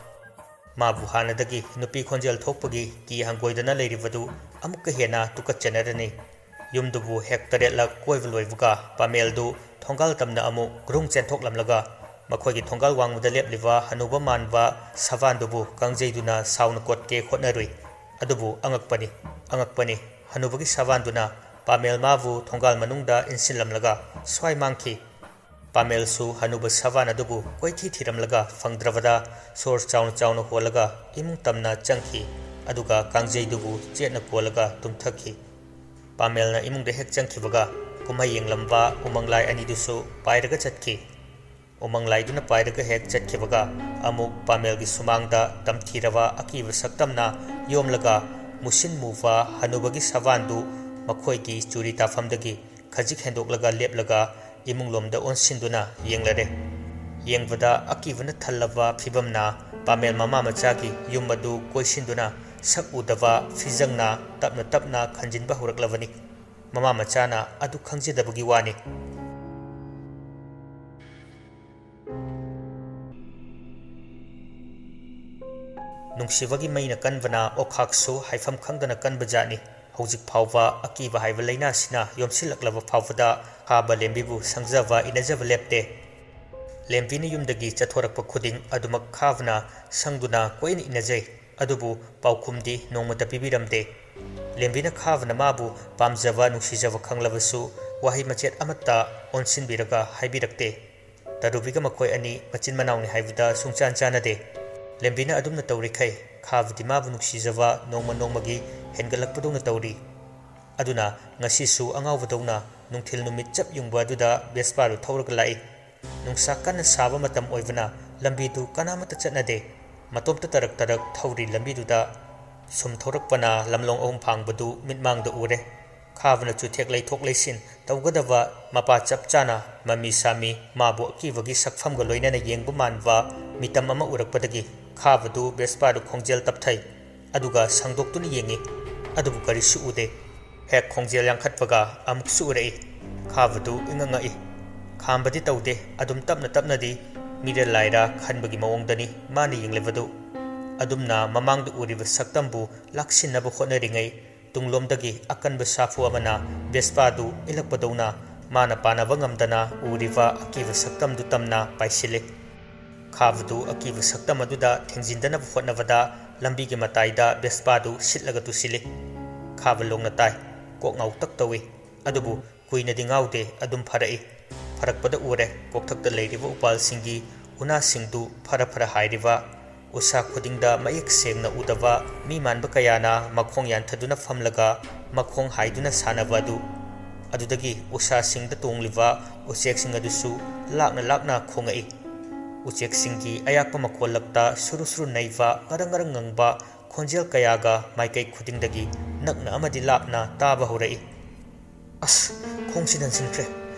ꯃꯥꯕꯨ ꯍꯥꯟꯅꯗꯒꯤ ꯅꯨꯄꯤ ꯈꯣꯟꯖꯦꯜ ꯊꯣꯛꯄꯒꯤ ꯀꯤ ꯍꯪꯒꯣꯏꯗꯅ ꯂꯩꯔꯤꯕꯗꯨ ꯑꯃꯨꯛꯀ ꯍꯦꯟꯅ ꯇꯨꯀꯠꯆꯅꯔꯅꯤ꯫ ꯌꯨꯝꯗꯨꯕꯨ ꯍꯦꯛ ꯇꯔꯦꯠꯂꯛ ꯀꯣꯏꯕ ꯂꯣꯏꯕꯒ ꯄꯥꯃꯦꯜꯗꯨ ꯊꯣꯡꯒꯥꯜ ꯇꯝꯅ ꯑꯃꯨꯛ ꯒ꯭ꯔꯨꯡ ꯆꯦꯟꯊꯣꯛꯂꯝꯂꯒ ꯃꯈꯣꯏꯒꯤ ꯊꯣꯡꯒꯥꯜ ꯋꯥꯡꯃꯗ ꯂꯦꯞꯂꯤꯕ ꯍꯅꯨꯕ ꯃꯥꯟꯕ ꯁꯕꯥꯟꯗꯨꯕꯨ ꯀꯥꯡꯖꯩꯗꯨꯅ ꯁꯥꯎꯅ ꯀꯣꯠꯀꯦ ꯍꯣꯠꯅꯔꯨꯏ꯫ ꯑꯗꯨꯕꯨ ꯑꯉꯛꯄꯅꯤ, ꯑꯉꯛꯄꯅꯤ, ꯍꯅꯨꯕꯒꯤ ꯁꯕꯥꯟꯗꯨꯅ ꯄꯥꯃꯦꯜ ꯃꯥꯕꯨ ꯊꯣꯡꯒꯥꯜ ꯃꯅꯨꯡꯗ ꯏꯟꯁꯤꯜꯂꯝꯂꯒ ꯁ꯭ꯋꯥꯏ ꯃꯥꯡꯈꯤ꯫ ꯄꯥꯃꯦꯜꯁꯨ ꯍꯅꯨꯕ ꯁꯕꯥꯟ ꯑꯗꯨꯕꯨ ꯀꯣꯏꯊꯤ ꯊꯤꯔꯝꯂꯒ ꯐꯪꯗ꯭ꯔꯕꯗ ꯁꯣꯔ ꯆꯥꯎꯅ ꯆꯥꯎꯅ ꯍꯣꯜꯂꯒ ꯏꯃꯨꯡ ꯇꯝꯅ ꯆꯪꯈꯤ꯫ ꯑꯗꯨꯒ ꯀꯥꯡꯖꯩꯗꯨꯕꯨ ꯆꯦꯠꯅ ꯀꯣꯜꯂꯒ ꯇꯨꯝꯊꯈꯤ꯫ ꯄꯥꯃꯦꯜꯅ ꯏꯃꯨꯡꯗ ꯍꯦꯛ ꯆꯪꯈꯤꯕꯒ ꯀꯨꯝꯍꯩ ꯌꯦꯡꯂꯝꯕ ꯎꯃꯪ ꯂꯥꯏ ꯑꯅꯤꯗꯨꯁꯨ ꯄꯥꯏꯔꯒ ꯆꯠꯈꯤ꯫ ꯎꯃꯪ ꯂꯥꯏꯗꯨꯅ ꯄꯥꯏꯔꯒ ꯍꯦꯛ ꯆꯠꯈꯤꯕꯒ ꯑꯃꯨꯛ ꯄꯥꯃꯦꯜꯒꯤ ꯁꯨꯃꯥꯡꯗ ꯇꯝꯊꯤꯔꯕ ꯑꯀꯤꯕ ꯁꯛꯇꯝꯅ ꯌꯣꯝꯂꯒ ꯃꯨꯁꯤꯟ ꯃꯨꯕ ꯍꯅꯨꯕꯒꯤ ꯁꯕꯥꯟꯗꯨ ꯃꯈꯣꯏꯒꯤ ꯆꯨꯔꯤ ꯇꯥꯐꯝꯗꯒꯤ ꯈꯖꯤꯛ ꯍꯦꯟꯗꯣꯛꯂꯒ ꯂꯦꯞꯂꯒ ꯏꯃꯨꯡꯂꯣꯝꯗ ꯑꯣꯟꯁꯤꯟꯗꯨꯅ ꯌꯦꯡꯂꯔꯦ꯫ ꯌꯦꯡꯕꯗ ꯑꯀꯤꯕꯅ ꯊꯜꯂꯕ ꯐꯤꯕꯝꯅ ꯄꯥꯃꯦꯜ ꯃꯃꯥ ꯃꯆꯥꯒꯤ ꯌꯨꯝ ꯑꯗꯨ ꯀꯣꯏꯁꯤꯟꯗꯨꯅ ꯁꯛ ꯎꯗꯕ ꯐꯤꯖꯪꯅ ꯇꯞꯅ ꯇꯞꯅ ꯈꯟꯖꯤꯟꯕ ꯍꯧꯔꯛꯂꯕꯅꯤ꯫ ꯃꯃꯥ ꯃꯆꯥꯅ ꯑꯗꯨ ꯈꯪꯖꯗꯕꯒꯤ ꯋꯥꯅꯤ꯫ ꯅꯨꯡꯁꯤꯕꯒꯤ ꯃꯩꯅ ꯀꯟꯕꯅ ꯑꯣꯈꯥꯛꯁꯨ ꯍꯥꯏꯐꯝ ꯈꯪꯗꯅ ꯀꯟꯕ ꯖꯥꯠꯅꯤ꯫ ꯍꯧꯖꯤꯛ ꯐꯥꯎꯕ ꯑꯀꯤꯕ ꯍꯥꯏꯕ ꯂꯥꯏꯅꯥꯁꯤꯅ ꯌꯣꯝꯁꯤꯜꯂꯛꯂꯕ ꯐꯥꯎꯕꯗ ꯈꯥꯕ ꯂꯦꯝꯕꯤꯕꯨ ꯁꯪꯖꯕ ꯏꯅꯖꯕ ꯂꯦꯞꯇꯦ꯫ ꯂꯦꯝꯕꯤꯅ ꯌꯨꯝꯗꯒꯤ ꯆꯠꯊꯣꯔꯛꯄ ꯈꯨꯗꯤꯡ ꯑꯗꯨꯃꯛ ꯈꯥꯕꯅ ꯁꯪꯗꯨꯅ ꯀꯣꯏꯅ ꯏꯅꯖꯩ꯫ ꯑꯗꯨꯕꯨ ꯄꯥꯎꯈꯨꯝꯗꯤ ꯅꯣꯡꯃꯇ ꯄꯤꯕꯤꯔꯝꯗꯦ꯫ ꯂꯦꯝꯕꯤꯅ ꯈꯥꯕꯅ ꯃꯥꯕꯨ ꯄꯥꯝꯖꯕ ꯅꯨꯡꯁꯤꯖꯕ ꯈꯪꯂꯕꯁꯨ ꯋꯥꯍꯩ ꯃꯆꯦꯠ ꯑꯃꯠꯇ ꯑꯣꯟꯁꯤꯟꯕꯤꯔꯒ ꯍꯥꯏꯕꯤꯔꯛꯇꯦ꯫ ꯇꯔꯨꯕꯤꯒ ꯃꯈꯣꯏ ꯑꯅꯤ ꯃꯆꯤꯟ ꯃꯅꯥꯎꯅꯤ ꯍꯥꯏꯕꯗ ꯁꯨꯡꯆꯥꯟ ꯆꯥꯟꯅꯗꯦ꯫ ꯂꯦꯝꯕꯤꯅ ꯑꯗꯨꯝꯅ ꯇꯧꯔꯤꯈꯩ ꯈꯥꯕꯗꯤ ꯃꯥꯕꯨ ꯅꯨꯡꯁꯤꯖꯕ ꯅꯣꯡꯃ ꯅꯣꯡꯃꯒꯤ ꯍꯦꯟꯒꯠꯂꯛꯄꯗꯧꯅ ꯇꯧꯔꯤ꯫ ꯑꯗꯨꯅ ꯉꯁꯤꯁꯨ ꯑꯉꯥꯎꯕꯗꯧꯅ ꯅꯨꯡꯊꯤꯜ ꯅꯨꯃꯤꯠ ꯆꯞ ꯌꯨꯡꯕ ꯑꯗꯨꯗ ꯕꯦꯁꯄꯥꯗꯨ ꯊꯧꯔꯒ ꯂꯥꯛꯏ꯫ ꯅꯨꯡꯁꯥ ꯀꯟꯅ ꯁꯥꯕ ꯃꯇꯝ ꯑꯣꯏꯕꯅ ꯂꯝꯕꯤꯗꯨ ꯀꯅꯥꯃꯠꯇ ꯆꯠꯅꯗꯦ꯫ ꯃꯇꯣꯝꯇ ꯇꯔꯛ ꯇꯔꯛ ꯊꯧꯔꯤ ꯂꯝꯕꯤꯗꯨꯗ꯫ ꯁꯨꯝ ꯊꯧꯔꯛꯄꯅ ꯂꯝꯂꯣꯡ ꯑꯍꯨꯝ ꯐꯥꯡꯕꯗꯨ ꯃꯤꯠꯃꯥꯡꯗ ꯎꯔꯦ꯫ ꯈꯥꯕꯅ ꯆꯨꯊꯦꯛ ꯂꯩꯊꯣꯛ ꯂꯩꯁꯤꯟ ꯇꯧꯒꯗꯕ ꯃꯄꯥ ꯆꯞ ꯆꯥꯅ ꯃꯃꯤ ꯁꯥꯃꯤ ꯃꯥꯕꯨ ꯑꯀꯤꯕꯒꯤ ꯁꯛꯐꯝꯒ ꯂꯣꯏꯅꯅ ꯌꯦꯡꯕ ꯃꯥꯟꯕ ꯃꯤꯇꯝ ꯑꯃ ꯎꯔꯛꯄꯗꯒꯤ ꯈꯥꯕꯗꯨ ꯕꯦꯁꯄꯥꯗꯨ ꯈꯣꯡꯖꯦꯜ ꯇꯞꯊꯩ꯫ ꯑꯗꯨꯒ ꯁꯪꯗꯣꯛꯇꯨꯅ ꯌꯦꯡꯏ꯫ ꯑꯗꯨꯕꯨ ꯀꯔꯤꯁꯨ ꯎꯗꯦ꯫ ꯍꯦꯛ ꯈꯣꯡꯖꯦꯜ ꯌꯥꯡꯈꯠꯄꯒ ꯑꯃꯨꯛꯁꯨ ꯎꯔꯛꯏ꯫ ꯈꯥꯕꯗꯨ ꯏꯉꯛ ꯉꯛꯏ꯫ ꯈꯥꯝꯕꯗꯤ ꯇꯧꯗꯦ, ꯑꯗꯨꯝ ꯇꯞꯅ ꯇꯞꯅꯗꯤ ꯃꯤꯔ ꯂꯥꯏꯔ ꯈꯟꯕꯒꯤ ꯃꯑꯣꯡꯗꯅꯤ ꯃꯥꯅ ꯌꯦꯡꯂꯤꯕꯗꯨ꯫ ꯑꯗꯨꯝꯅ ꯃꯃꯥꯡꯗ ꯎꯔꯤꯕ ꯁꯛꯇꯝꯕꯨ ꯂꯥꯛꯁꯤꯟꯅꯕ ꯍꯣꯠꯅꯔꯤꯉꯩ ꯇꯨꯡꯂꯣꯝꯗꯒꯤ ꯑꯀꯟꯕ ꯁꯥꯐꯨ ꯑꯃꯅ ꯕꯦꯁꯄꯥꯗꯨ ꯏꯜꯂꯛꯄꯗꯧꯅ ꯃꯥꯅ ꯄꯥꯟꯅꯕ ꯉꯝꯗꯅ ꯎꯔꯤꯕ ꯑꯀꯤꯕ ꯁꯛꯇꯝꯗꯨ ꯇꯝꯅ ꯄꯥꯏꯁꯤꯜꯂꯤ꯫ ꯈꯥꯕꯗꯨ ꯑꯀꯤꯕ ꯁꯛꯇꯝ ꯑꯗꯨꯗ ꯊꯦꯡꯖꯤꯟꯗꯅꯕ ꯍꯣꯠꯅꯕꯗ ꯂꯝꯕꯤꯒꯤ ꯃꯇꯥꯏꯗ ꯕꯦꯁꯄꯥꯗꯨ ꯁꯤꯠꯂꯒ ꯇꯨꯁꯤꯜꯂꯤ꯫ ꯈꯥꯕ ꯂꯣꯡꯅ ꯇꯥꯏ꯫ ꯀꯣꯛ ꯉꯥꯎꯇꯛ ꯇꯧꯏ꯫ ꯑꯗꯨꯕꯨ ꯀꯨꯏꯅꯗꯤ ꯉꯥꯎꯗꯦ, ꯑꯗꯨꯝ ꯐꯔꯛꯏ꯫ ꯐꯔꯛꯄꯗ ꯎꯔꯦ, ꯀꯣꯛꯊꯛꯇ ꯂꯩꯔꯤꯕ ꯎꯄꯥꯜꯁꯤꯡꯒꯤ ꯎꯅꯥꯁꯤꯡꯗꯨ ꯐꯔ ꯐꯔ ꯍꯥꯏꯔꯤꯕ꯫ ꯎꯁꯥ ꯈꯨꯗꯤꯡꯗ ꯃꯌꯦꯛ ꯁꯦꯡꯅ ꯎꯗꯕ ꯃꯤ ꯃꯥꯟꯕ ꯀꯌꯥꯅ ꯃꯈꯣꯡ ꯌꯥꯟꯊꯗꯨꯅ ꯐꯝꯂꯒ ꯃꯈꯣꯡ ꯍꯥꯏꯗꯨꯅ ꯁꯥꯟꯅꯕ ꯑꯗꯨ꯫ ꯑꯗꯨꯗꯒꯤ ꯎꯁꯥꯁꯤꯡꯗ ꯇꯣꯡꯂꯤꯕ ꯎꯆꯦꯛꯁꯤꯡ ꯑꯗꯨꯁꯨ ꯂꯥꯛꯅ ꯂꯥꯛꯅ ꯈꯣꯡꯉꯛꯏ꯫ ꯎꯆꯦꯛꯁꯤꯡꯒꯤ ꯑꯌꯥꯛꯄ ꯃꯈꯣꯜꯂꯛꯇ ꯁꯨꯔꯨ ꯁꯨꯔꯨ ꯅꯩꯕ, ꯉꯔꯪ ꯉꯔꯪ ꯉꯪꯕ ꯈꯣꯟꯖꯦꯜ ꯀꯌꯥꯒ ꯃꯥꯏꯀꯩ ꯈꯨꯗꯤꯡꯗꯒꯤ ꯅꯛꯅ ꯑꯃꯗꯤ ꯂꯥꯞꯅ ꯇꯥꯕ ꯍꯧꯔꯛꯏ꯫ "ꯑꯁ, ꯈꯣꯡꯁꯤ ꯅꯟꯁꯤꯟꯈ꯭ꯔꯦ꯫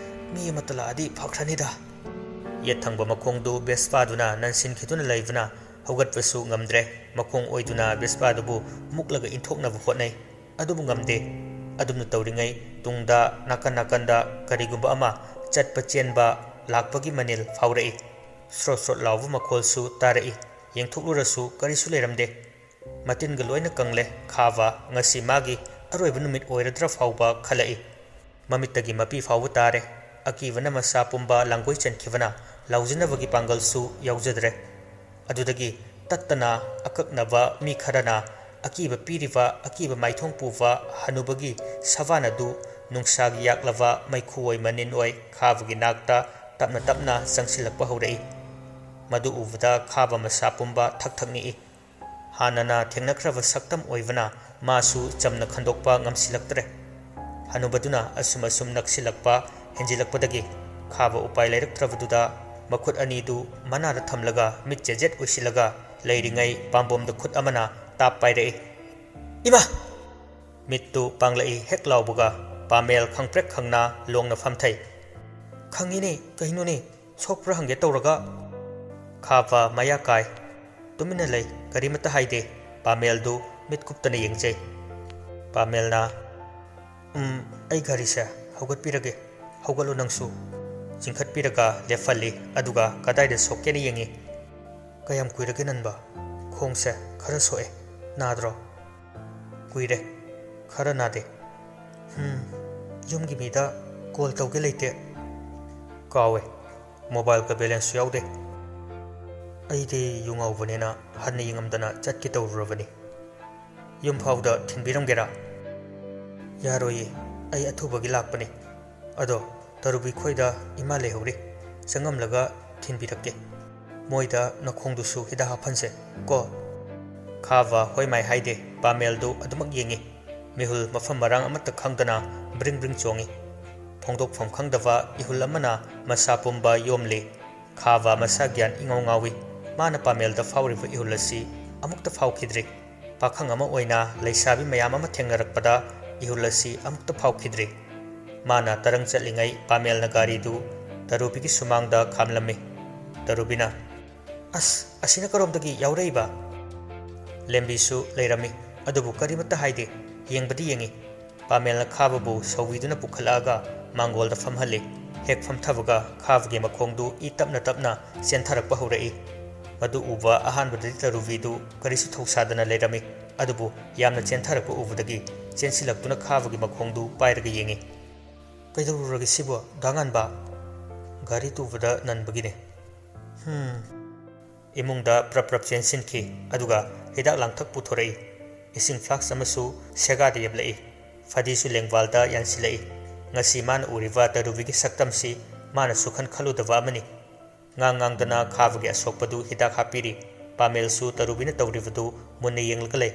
ꯃꯤ ꯑꯃꯠꯇ ꯂꯥꯛꯑꯗꯤ ꯐꯈ꯭ꯔꯅꯤꯗ꯫" ꯌꯦꯠ ꯊꯪꯕ ꯃꯈꯣꯡꯗꯨ ꯕꯦꯁꯄꯥꯗꯨꯅ ꯅꯟꯁꯤꯟꯈꯤꯗꯨꯅ ꯂꯩꯕꯅ ꯍꯧꯒꯠꯄꯁꯨ ꯉꯝꯗ꯭ꯔꯦ꯫ ꯃꯈꯣꯡ ꯑꯣꯏꯗꯨꯅ ꯕꯦꯁꯄꯥꯗꯨꯕꯨ ꯃꯨꯛꯂꯒ ꯏꯟꯊꯣꯛꯅꯕ ꯍꯣꯠꯅꯩ꯫ ꯑꯗꯨꯕꯨ ꯉꯝꯗꯦ꯫ ꯑꯗꯨꯝꯅ ꯇꯧꯔꯤꯉꯩ ꯇꯨꯡꯗ ꯅꯥꯀꯟ ꯅꯥꯀꯟꯗ ꯀꯔꯤꯒꯨꯝꯕ ꯑꯃ ꯆꯠꯄ ꯆꯦꯟꯕ ꯂꯥꯛꯄꯒꯤ ꯃꯅꯤꯜ ꯐꯥꯎꯔꯛꯏ꯫ ꯁ꯭ꯔꯣꯠ ꯁ꯭ꯔꯣꯠ ꯂꯥꯎꯕ ꯃꯈꯣꯜꯁꯨ ꯇꯥꯔꯛꯏ꯫ ꯌꯦꯡꯊꯣꯛꯂꯨꯔꯁꯨ ꯀꯔꯤꯁꯨ ꯂꯩꯔꯝꯗꯦ꯫ ꯃꯇꯤꯟꯒ ꯂꯣꯏꯅ ꯀꯪꯂꯦ꯫ ꯈꯥꯕ ꯉꯁꯤ ꯃꯥꯒꯤ ꯑꯔꯣꯏꯕ ꯅꯨꯃꯤꯠ ꯑꯣꯏꯔꯗ꯭ꯔꯥ ꯐꯥꯎꯕ ꯈꯜꯂꯛꯏ꯫ ꯃꯃꯤꯠꯇꯒꯤ ꯃꯄꯤ ꯐꯥꯎꯕ ꯇꯥꯔꯦ꯫ ꯑꯀꯤꯕꯅ ꯃꯁꯥ ꯄꯨꯝꯕ ꯂꯥꯡꯒꯣꯏ ꯆꯟꯈꯤꯕꯅ ꯂꯥꯎꯖꯅꯕꯒꯤ ꯄꯥꯡꯒꯜꯁꯨ ꯌꯥꯎꯖꯗ꯭ꯔꯦ꯫ ꯑꯗꯨꯗꯒꯤ ꯇꯠꯇꯅ ꯑꯀꯛꯅꯕ ꯃꯤ ꯈꯔꯅ ꯑꯀꯤꯕ ꯄꯤꯔꯤꯕ ꯑꯀꯤꯕ ꯃꯥꯏꯊꯣꯡ ꯄꯨꯕ ꯍꯅꯨꯕꯒꯤ ꯁꯕꯥꯟ ꯑꯗꯨ ꯅꯨꯡꯁꯥꯒꯤ ꯌꯥꯛꯂꯕ ꯃꯩꯈꯨ ꯑꯣꯏ ꯃꯅꯤꯟ ꯑꯣꯏ ꯈꯥꯕꯒꯤ ꯅꯥꯛꯇ ꯇꯞꯅ ꯇꯞꯅ ꯆꯪꯁꯤꯜꯂꯛꯄ ꯍꯧꯔꯛꯏ꯫ ꯃꯗꯨ ꯎꯕꯗ ꯈꯥꯕ ꯃꯁꯥ ꯄꯨꯝꯕ ꯊꯛ ꯊꯛ ꯅꯤꯛꯏ꯫ ꯍꯥꯟꯅꯅ ꯊꯦꯡꯅꯈ꯭ꯔꯕ ꯁꯛꯇꯝ ꯑꯣꯏꯕꯅ ꯃꯥꯁꯨ ꯆꯝꯅ ꯈꯟꯗꯣꯛꯄ ꯉꯝꯁꯤꯜꯂꯛꯇ꯭ꯔꯦ꯫ ꯍꯅꯨꯕꯗꯨꯅ ꯑꯁꯨꯝ ꯑꯁꯨꯝ ꯅꯛꯁꯤꯜꯂꯛꯄ ꯍꯦꯟꯖꯤꯜꯂꯛꯄꯗꯒꯤ ꯈꯥꯕ ꯎꯄꯥꯏ ꯂꯩꯔꯛꯇ꯭ꯔꯕꯗꯨꯗ ꯃꯈꯨꯠ ꯑꯅꯤꯗꯨ ꯃꯅꯥꯗ ꯊꯝꯂꯒ ꯃꯤꯠ ꯆꯦꯖꯦꯠ ꯎꯏꯁꯤꯜꯂꯒ ꯂꯩꯔꯤꯉꯩ ꯄꯥꯝꯕꯣꯝꯗ ꯈꯨꯠ ꯑꯃꯅ ꯇꯥꯞ ꯄꯥꯏꯔꯛꯏ꯫ "ꯏꯃꯥ!" ꯃꯤꯠꯇꯨ ꯄꯥꯡꯂꯛꯏ ꯍꯦꯛ ꯂꯥꯎꯕꯒ ꯄꯥꯃꯦꯜ ꯈꯪꯄ꯭ꯔꯦꯛ ꯈꯪꯅ ꯂꯣꯡꯅ ꯐꯝꯊꯩ꯫ "ꯈꯪꯉꯤꯅꯦ, ꯀꯩꯅꯣꯅꯦ, ꯁꯣꯛꯄ꯭ꯔꯥ ꯍꯪꯒꯦ ꯇꯧꯔꯒ?" ꯈꯥꯕ ꯃꯌꯥ ꯀꯥꯏ꯫ ꯇꯨꯃꯤꯟꯅ ꯂꯩ, ꯀꯔꯤꯃꯠꯇ ꯍꯥꯏꯗꯦ꯫ ꯄꯥꯃꯦꯜꯗꯨ ꯃꯤꯠ ꯀꯨꯞꯇꯅ ꯌꯦꯡꯖꯩ꯫ ꯄꯥꯃꯦꯜꯅ, "ꯎꯝ, ꯑꯩ ꯒꯥꯔꯤꯁꯦ ꯍꯧꯒꯠꯄꯤꯔꯒꯦ꯫ ꯍꯧꯒꯠꯂꯨ ꯅꯪꯁꯨ꯫" ꯆꯤꯡꯈꯠꯄꯤꯔꯒ ꯂꯦꯞꯍꯜꯂꯤ, ꯑꯗꯨꯒ ꯀꯗꯥꯏꯗ ꯁꯣꯛꯀꯦꯅ ꯌꯦꯡꯉꯤ꯫ "ꯀꯌꯥꯝ ꯀꯨꯏꯔꯒꯦ ꯅꯟꯕ? ꯈꯣꯡꯁꯦ ꯈꯔ ꯁꯣꯛꯑꯦ꯫ ꯅꯥꯗ꯭ꯔꯣ?" "ꯀꯨꯏꯔꯦ꯫ ꯈꯔ ꯅꯥꯗꯦ꯫" "ꯍꯝ, ꯌꯨꯝꯒꯤ ꯃꯤꯗ ꯀꯣꯜ ꯇꯧꯒꯦ ꯂꯩꯇꯦ꯫" "ꯀꯥꯎꯋꯦ꯫ ꯃꯣꯕꯥꯏꯜꯒ ꯕꯦꯂꯦꯟꯁꯁꯨ ꯌꯥꯎꯗꯦ꯫" "ꯑꯩꯗꯤ ꯌꯨ ꯉꯥꯎꯕꯅꯤꯅ ꯍꯟꯅ ꯌꯦꯡꯉꯝꯗꯅ ꯆꯠꯀꯦ ꯇꯧꯔꯨꯔꯕꯅꯤ꯫ ꯌꯨꯝ ꯐꯥꯎꯗ ꯊꯤꯟꯕꯤꯔꯝꯒꯦꯔꯥ?" "ꯌꯥꯔꯣꯏꯌꯦ, ꯑꯩ ꯑꯊꯨꯕꯒꯤ ꯂꯥꯛꯄꯅꯤ꯫ ꯑꯗꯣ ꯇꯔꯨꯕꯤ ꯈꯣꯏꯗ ꯏꯃꯥ ꯂꯩꯍꯧꯔꯤ, ꯆꯪꯉꯝꯂꯒ ꯊꯤꯟꯕꯤꯔꯛꯀꯦ꯫ ꯃꯣꯏꯗ ꯅꯈꯣꯡꯗꯨꯁꯨ ꯍꯤꯗꯥꯛ ꯍꯥꯞꯍꯟꯁꯦ ꯀꯣ꯫" ꯈꯥꯕ ꯍꯣꯏ ꯃꯥꯏ ꯍꯥꯏꯗꯦ, ꯄꯥꯃꯦꯜꯗꯨ ꯑꯗꯨꯃꯛ ꯌꯦꯡꯉꯤ꯫ ꯃꯤꯍꯨꯜ ꯃꯐꯝ ꯃꯔꯥꯡ ꯑꯃꯠꯇ ꯈꯪꯗꯅ ꯕ꯭ꯔꯤꯡ ꯕ꯭ꯔꯤꯡ ꯆꯣꯡꯉꯤ꯫ ꯐꯣꯡꯗꯣꯛꯐꯝ ꯈꯪꯗꯕ ꯏꯍꯨꯜ ꯑꯃꯅ ꯃꯁꯥ ꯄꯨꯝꯕ ꯌꯣꯝꯂꯤ꯫ ꯈꯥꯕ ꯃꯁꯥ ꯒ꯭ꯌꯥꯟ ꯏꯉꯥꯎ ꯉꯥꯎꯏ꯫ ꯃꯥꯅ ꯄꯥꯃꯦꯜꯗ ꯐꯥꯎꯔꯤꯕ ꯏꯍꯨꯜ ꯑꯁꯤ ꯑꯃꯨꯛꯇ ꯐꯥꯎꯈꯤꯗ꯭ꯔꯤ꯫ ꯄꯥꯈꯪ ꯑꯃ ꯑꯣꯏꯅ ꯂꯩꯁꯥꯕꯤ ꯃꯌꯥꯝ ꯑꯃ ꯊꯦꯡꯅꯔꯛꯄꯗ ꯏꯍꯨꯜ ꯑꯁꯤ ꯑꯃꯨꯛꯇ ꯐꯥꯎꯈꯤꯗ꯭ꯔꯤ꯫ ꯃꯥꯅ ꯇꯔꯪ ꯆꯠꯂꯤꯉꯩ ꯄꯥꯃꯦꯜꯅ ꯒꯥꯔꯤꯗꯨ ꯇꯔꯨꯕꯤꯒꯤ ꯁꯨꯃꯥꯡꯗ ꯈꯥꯝꯂꯝꯃꯤ꯫ ꯇꯔꯨꯕꯤꯅ, "ꯑꯁ, ꯑꯁꯤꯅ ꯀꯔꯣꯝꯗꯒꯤ ꯌꯥꯎꯔꯛꯏꯕ?" ꯂꯦꯝꯕꯤꯁꯨ ꯂꯩꯔꯝꯃꯤ, ꯑꯗꯨꯕꯨ ꯀꯔꯤꯃꯠꯇ ꯍꯥꯏꯗꯦ꯫ ꯌꯦꯡꯕꯗꯤ ꯌꯦꯡꯉꯤ꯫ ꯄꯥꯃꯦꯜꯅ ꯈꯥꯕꯕꯨ ꯁꯧꯕꯤꯗꯨꯅ ꯄꯨꯈꯠꯂꯛꯑꯒ ꯃꯥꯡꯒꯣꯜꯗ ꯐꯝꯍꯜꯂꯤ꯫ ꯍꯦꯛ ꯐꯝꯊꯕꯒ ꯈꯥꯕꯒꯤ ꯃꯈꯣꯡꯗꯨ ꯏ ꯇꯞꯅ ꯇꯞꯅ ꯆꯦꯟꯊꯔꯛꯄ ꯍꯧꯔꯛꯏ꯫ ꯃꯗꯨ ꯎꯕ ꯑꯍꯥꯟꯕꯗꯗꯤ ꯇꯔꯨꯕꯤꯗꯨ ꯀꯔꯤꯁꯨ ꯊꯧꯁꯥꯗꯅ ꯂꯩꯔꯝꯃꯤ, ꯑꯗꯨꯕꯨ ꯌꯥꯝꯅ ꯆꯦꯟꯊꯔꯛꯄ ꯎꯕꯗꯒꯤ ꯆꯦꯟꯁꯤꯜꯂꯛꯇꯨꯅ ꯈꯥꯕꯒꯤ ꯃꯈꯣꯡꯗꯨ ꯄꯥꯏꯔꯒ ꯌꯦꯡꯉꯤ꯫ "ꯀꯩꯗꯧꯔꯨꯔꯒꯦ ꯁꯤꯕꯣ, ꯗꯥ ꯉꯥꯟꯕ?" "ꯒꯥꯔꯤ ꯇꯨꯕꯗ ꯅꯟꯕꯒꯤꯅꯦ꯫" "ꯍꯝ꯫" ꯏꯃꯨꯡꯗ ꯄ꯭ꯔꯞ ꯄ꯭ꯔꯞ ꯆꯦꯟꯁꯤꯟꯈꯤ, ꯑꯗꯨꯒ ꯍꯤꯗꯥꯛ ꯂꯥꯡꯊꯛ ꯄꯨꯊꯣꯔꯛꯏ꯫ ꯏꯁꯤꯡ ꯐ꯭ꯂꯥꯛꯁ ꯑꯃꯁꯨ ꯁꯦꯒꯥꯗ ꯌꯦꯞꯂꯛꯏ꯫ ꯐꯗꯤꯁꯨ ꯂꯦꯡꯕꯥꯜꯗ ꯌꯥꯟꯁꯤꯜꯂꯛꯏ꯫ ꯉꯁꯤ ꯃꯥꯅ ꯎꯔꯤꯕ ꯇꯔꯨꯕꯤꯒꯤ ꯁꯛꯇꯝꯁꯤ ꯃꯥꯅ ꯁꯨꯛꯈꯟ ꯈꯜꯂꯨꯗꯕ ꯑꯃꯅꯤ꯫ ꯉꯥꯡ ꯉꯥꯡꯗꯅ ꯈꯥꯕꯒꯤ ꯑꯁꯣꯛꯄꯗꯨ ꯍꯤꯗꯥꯛ ꯍꯥꯞꯄꯤꯔꯤ꯫ ꯄꯥꯃꯦꯜꯁꯨ ꯇꯔꯨꯕꯤꯅ ꯇꯧꯔꯤꯕꯗꯨ ꯃꯨꯟꯅ ꯌꯦꯡꯂꯒ ꯂꯩ꯫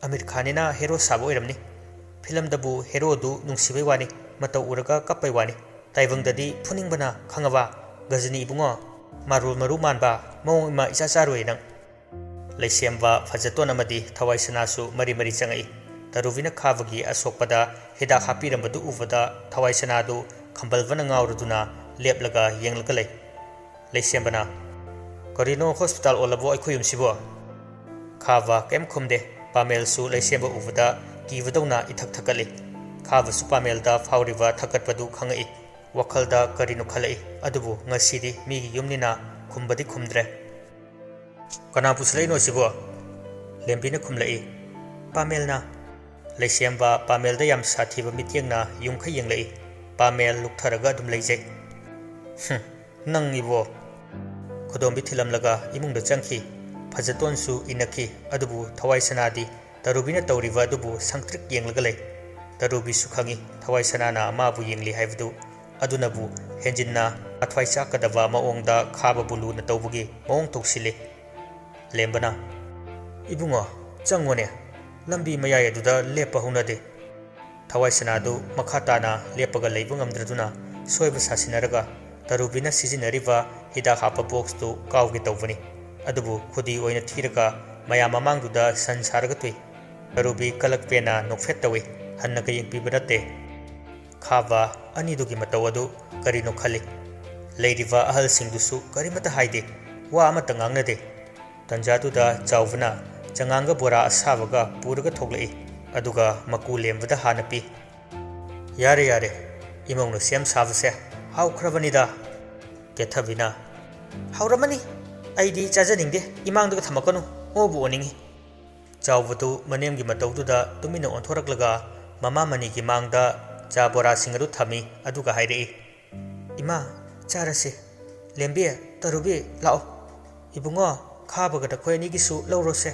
"ꯑꯃꯤꯔ ꯈꯥꯟꯅꯤꯅ ꯍꯦꯔꯣ ꯁꯥꯕ ꯑꯣꯏꯔꯝꯅꯤ꯫ ꯐꯤꯂꯝꯗꯕꯨ ꯍꯦꯔꯣꯗꯨ ꯅꯨꯡꯁꯤꯕꯩ ꯋꯥꯅꯤ, ꯃꯇꯧ ꯎꯔꯒ ꯀꯞꯄꯩ ꯋꯥꯅꯤ꯫ ꯇꯥꯏꯕꯪꯗꯗꯤ ꯐꯨꯅꯤꯡꯕꯅ ꯈꯪꯉꯕ? ꯒꯖꯅꯤ ꯏꯕꯨꯡꯉꯣ, ꯃꯥꯔꯣꯜ ꯃꯔꯨ ꯃꯥꯟꯕ, ꯃꯑꯣꯡ ꯏꯃ ꯏꯆꯥ ꯆꯥꯔꯣꯏ ꯅꯪ꯫" ꯂꯩꯁꯦꯝꯕ ꯐꯖꯇꯣꯟ ꯑꯃꯗꯤ ꯊꯋꯥꯏ ꯁꯅꯥꯁꯨ ꯃꯔꯤ ꯃꯔꯤ ꯆꯪꯉꯛꯏ꯫ ꯇꯔꯨꯕꯤꯅ ꯈꯥꯕꯒꯤ ꯑꯁꯣꯛꯄꯗ ꯍꯤꯗꯥꯛ ꯍꯥꯞꯄꯤꯔꯝꯕꯗꯨ ꯎꯕꯗ ꯊꯋꯥꯏ ꯁꯅꯥꯗꯨ ꯈꯝꯕꯜꯕꯅ ꯉꯥꯎꯔꯗꯨꯅ ꯂꯦꯞꯂꯒ ꯌꯦꯡꯂꯒ ꯂꯩ꯫ ꯂꯩꯁꯦꯝꯕꯅ, "ꯀꯔꯤꯅꯣ ꯍꯣꯁꯄꯤꯇꯥꯜ ꯑꯣꯜꯂꯕꯣ ꯑꯩꯈꯣꯏ ꯌꯨꯝꯁꯤꯕꯣ?" ꯈꯥꯕ ꯀꯩꯝ ꯈꯨꯝꯗꯦ꯫ ꯄꯥꯃꯦꯜꯁꯨ ꯂꯩꯁꯦꯝꯕ ꯎꯕꯗ ꯀꯤꯕꯗꯧꯅ ꯏꯊꯛ ꯊꯛꯀꯠꯂꯤ꯫ ꯈꯥꯕꯁꯨ ꯄꯥꯃꯦꯜꯗ ꯐꯥꯎꯔꯤꯕ ꯊꯛꯀꯠꯄꯗꯨ ꯈꯪꯉꯛꯏ꯫ ꯋꯥꯈꯜꯗ ꯀꯔꯤꯅꯣ ꯈꯜꯂꯛꯏ, ꯑꯗꯨꯕꯨ ꯉꯁꯤꯗꯤ ꯃꯤꯒꯤ ꯌꯨꯝꯅꯤꯅ ꯈꯨꯝꯕꯗꯤ ꯈꯨꯝꯗ꯭ꯔꯦ꯫ "ꯀꯅꯥ ꯄꯨꯁꯤꯜꯂꯛꯏꯅꯣ ꯁꯤꯕꯣ?" ꯂꯦꯝꯕꯤꯅ ꯈꯨꯝꯂꯛꯏ꯫ "ꯄꯥꯃꯦꯜꯅ꯫" ꯂꯩꯁꯦꯝꯕ ꯄꯥꯃꯦꯜꯗ ꯌꯥꯝ ꯁꯥꯊꯤꯕ ꯃꯤꯠꯌꯦꯡꯅ ꯌꯨꯝꯈꯩ ꯌꯦꯡꯂꯛꯏ꯫ ꯄꯥꯃꯦꯜ ꯂꯨꯛꯊꯔꯒ ꯑꯗꯨꯝ ꯂꯩꯖꯩ꯫ "ꯍꯨꯝ, ꯅꯪ ꯏꯕꯣ!" ꯈꯨꯗꯣꯝꯕꯤ ꯊꯤꯜꯂꯝꯂꯒ ꯏꯃꯨꯡꯗ ꯆꯪꯈꯤ꯫ ꯐꯖꯇꯣꯟꯁꯨ ꯏꯟꯅꯈꯤ, ꯑꯗꯨꯕꯨ ꯊꯋꯥꯏ ꯁꯅꯥꯗꯤ ꯇꯔꯨꯕꯤꯅ ꯇꯧꯔꯤꯕ ꯑꯗꯨꯕꯨ ꯁꯪꯇ꯭ꯔꯤꯛ ꯌꯦꯡꯂꯒ ꯂꯩ꯫ ꯇꯔꯨꯕꯤꯁꯨ ꯈꯪꯏ, ꯊꯋꯥꯏ ꯁꯅꯥꯅ ꯃꯥꯕꯨ ꯌꯦꯡꯂꯤ ꯍꯥꯏꯕꯗꯨ꯫ ꯑꯗꯨꯅꯕꯨ ꯍꯦꯟꯖꯤꯟꯅ ꯃꯊ꯭ꯋꯥꯏ ꯆꯥꯛꯀꯗꯕ ꯃꯑꯣꯡꯗ ꯈꯥꯕꯕꯨ ꯂꯨꯅ ꯇꯧꯕꯒꯤ ꯃꯑꯣꯡ ꯇꯧꯁꯤꯜꯂꯤ꯫ ꯂꯦꯝꯕꯅ, "ꯏꯕꯨꯡꯉꯣ, ꯆꯪꯉꯣꯅꯦ, ꯂꯝꯕꯤ ꯃꯌꯥꯏ ꯑꯗꯨꯗ ꯂꯦꯞꯄ ꯍꯧꯅꯗꯦ꯫" ꯊꯋꯥꯏ ꯁꯅꯥꯗꯨ ꯃꯈꯥ ꯇꯥꯅ ꯂꯦꯞꯄꯒ ꯂꯩꯕ ꯉꯝꯗ꯭ꯔꯗꯨꯅ ꯁꯣꯏꯕ ꯁꯥꯁꯤꯟꯅꯔꯒ ꯇꯔꯨꯕꯤꯅ ꯁꯤꯖꯤꯟꯅꯔꯤꯕ ꯍꯤꯗꯥꯛ ꯍꯥꯞꯄ ꯕꯣꯛꯁꯇꯨ ꯀꯥꯎꯒꯦ ꯇꯧꯕꯅꯤ꯫ ꯑꯗꯨꯕꯨ ꯈꯨꯗꯤ ꯑꯣꯏꯅ ꯊꯤꯔꯒ ꯃꯌꯥꯝ ꯃꯃꯥꯡꯗꯨꯗ ꯁꯟ ꯁꯥꯔꯒ ꯇꯨꯏ꯫ ꯇꯔꯨꯕꯤ ꯀꯂꯛ ꯄꯦꯟꯅ ꯅꯣꯛꯐꯦꯠ ꯇꯧꯏ꯫ ꯍꯟꯅꯒ ꯌꯦꯡꯕꯤꯕ ꯅꯠꯇꯦ꯫ ꯈꯥꯕ ꯑꯅꯤꯗꯨꯒꯤ ꯃꯇꯧ ꯑꯗꯨ ꯀꯔꯤꯅꯣ ꯈꯜꯂꯤ꯫ ꯂꯩꯔꯤꯕ ꯑꯍꯜꯁꯤꯡꯗꯨꯁꯨ ꯀꯔꯤꯃꯠꯇ ꯍꯥꯏꯗꯦ, ꯋꯥ ꯑꯃꯠꯇ ꯉꯥꯡꯅꯗꯦ꯫ ꯇꯟꯖꯥꯗꯨꯗ ꯆꯥꯎꯕꯅ ꯆꯉꯥꯡꯒ ꯕꯣꯔꯥ ꯑꯁꯥꯕꯒ ꯄꯨꯔꯒ ꯊꯣꯛꯂꯛꯏ꯫ ꯑꯗꯨꯒ ꯃꯀꯨ ꯂꯦꯝꯕꯗ ꯍꯥꯟꯅ ꯄꯤ꯫ "ꯌꯥꯔꯦ, ꯌꯥꯔꯦ, ꯏꯃꯧꯅ ꯁꯦꯝ ꯁꯥꯕꯁꯦ ꯍꯥꯎꯈ꯭ꯔꯕꯅꯤꯗ꯫" ꯀꯦꯊꯕꯤꯅ, "ꯍꯥꯎꯔꯝꯃꯅꯤ, ꯑꯩꯗꯤ ꯆꯥꯖꯅꯤꯡꯗꯦ, ꯏꯃꯥꯡꯗꯒ ꯊꯝꯃꯛꯀꯅꯨ, ꯑꯣꯕꯨ ꯑꯣꯅꯤꯡꯉꯤ꯫" ꯆꯥꯎꯕꯗꯨ ꯃꯅꯦꯝꯒꯤ ꯃꯇꯧꯗꯨꯗ ꯇꯨꯃꯤꯟꯅ ꯑꯣꯟꯊꯣꯔꯛꯂꯒ ꯃꯃꯥ ꯃꯅꯤꯒꯤ ꯃꯥꯡꯗ ꯆꯥ ꯕꯣꯔꯥꯁꯤꯡ ꯑꯗꯨ ꯊꯝꯃꯤ, ꯑꯗꯨꯒ ꯍꯥꯏꯔꯛꯏ, "ꯏꯃꯥ, ꯆꯥꯔꯁꯤ꯫ ꯂꯦꯝꯕꯤ, ꯇꯔꯨꯕꯤ, ꯂꯥꯛꯑꯣ꯫ ꯏꯕꯨꯡꯉꯣ, ꯈꯥꯕꯒ ꯅꯈꯣꯏ ꯑꯅꯤꯒꯤꯁꯨ ꯂꯧꯔꯣꯁꯦ꯫"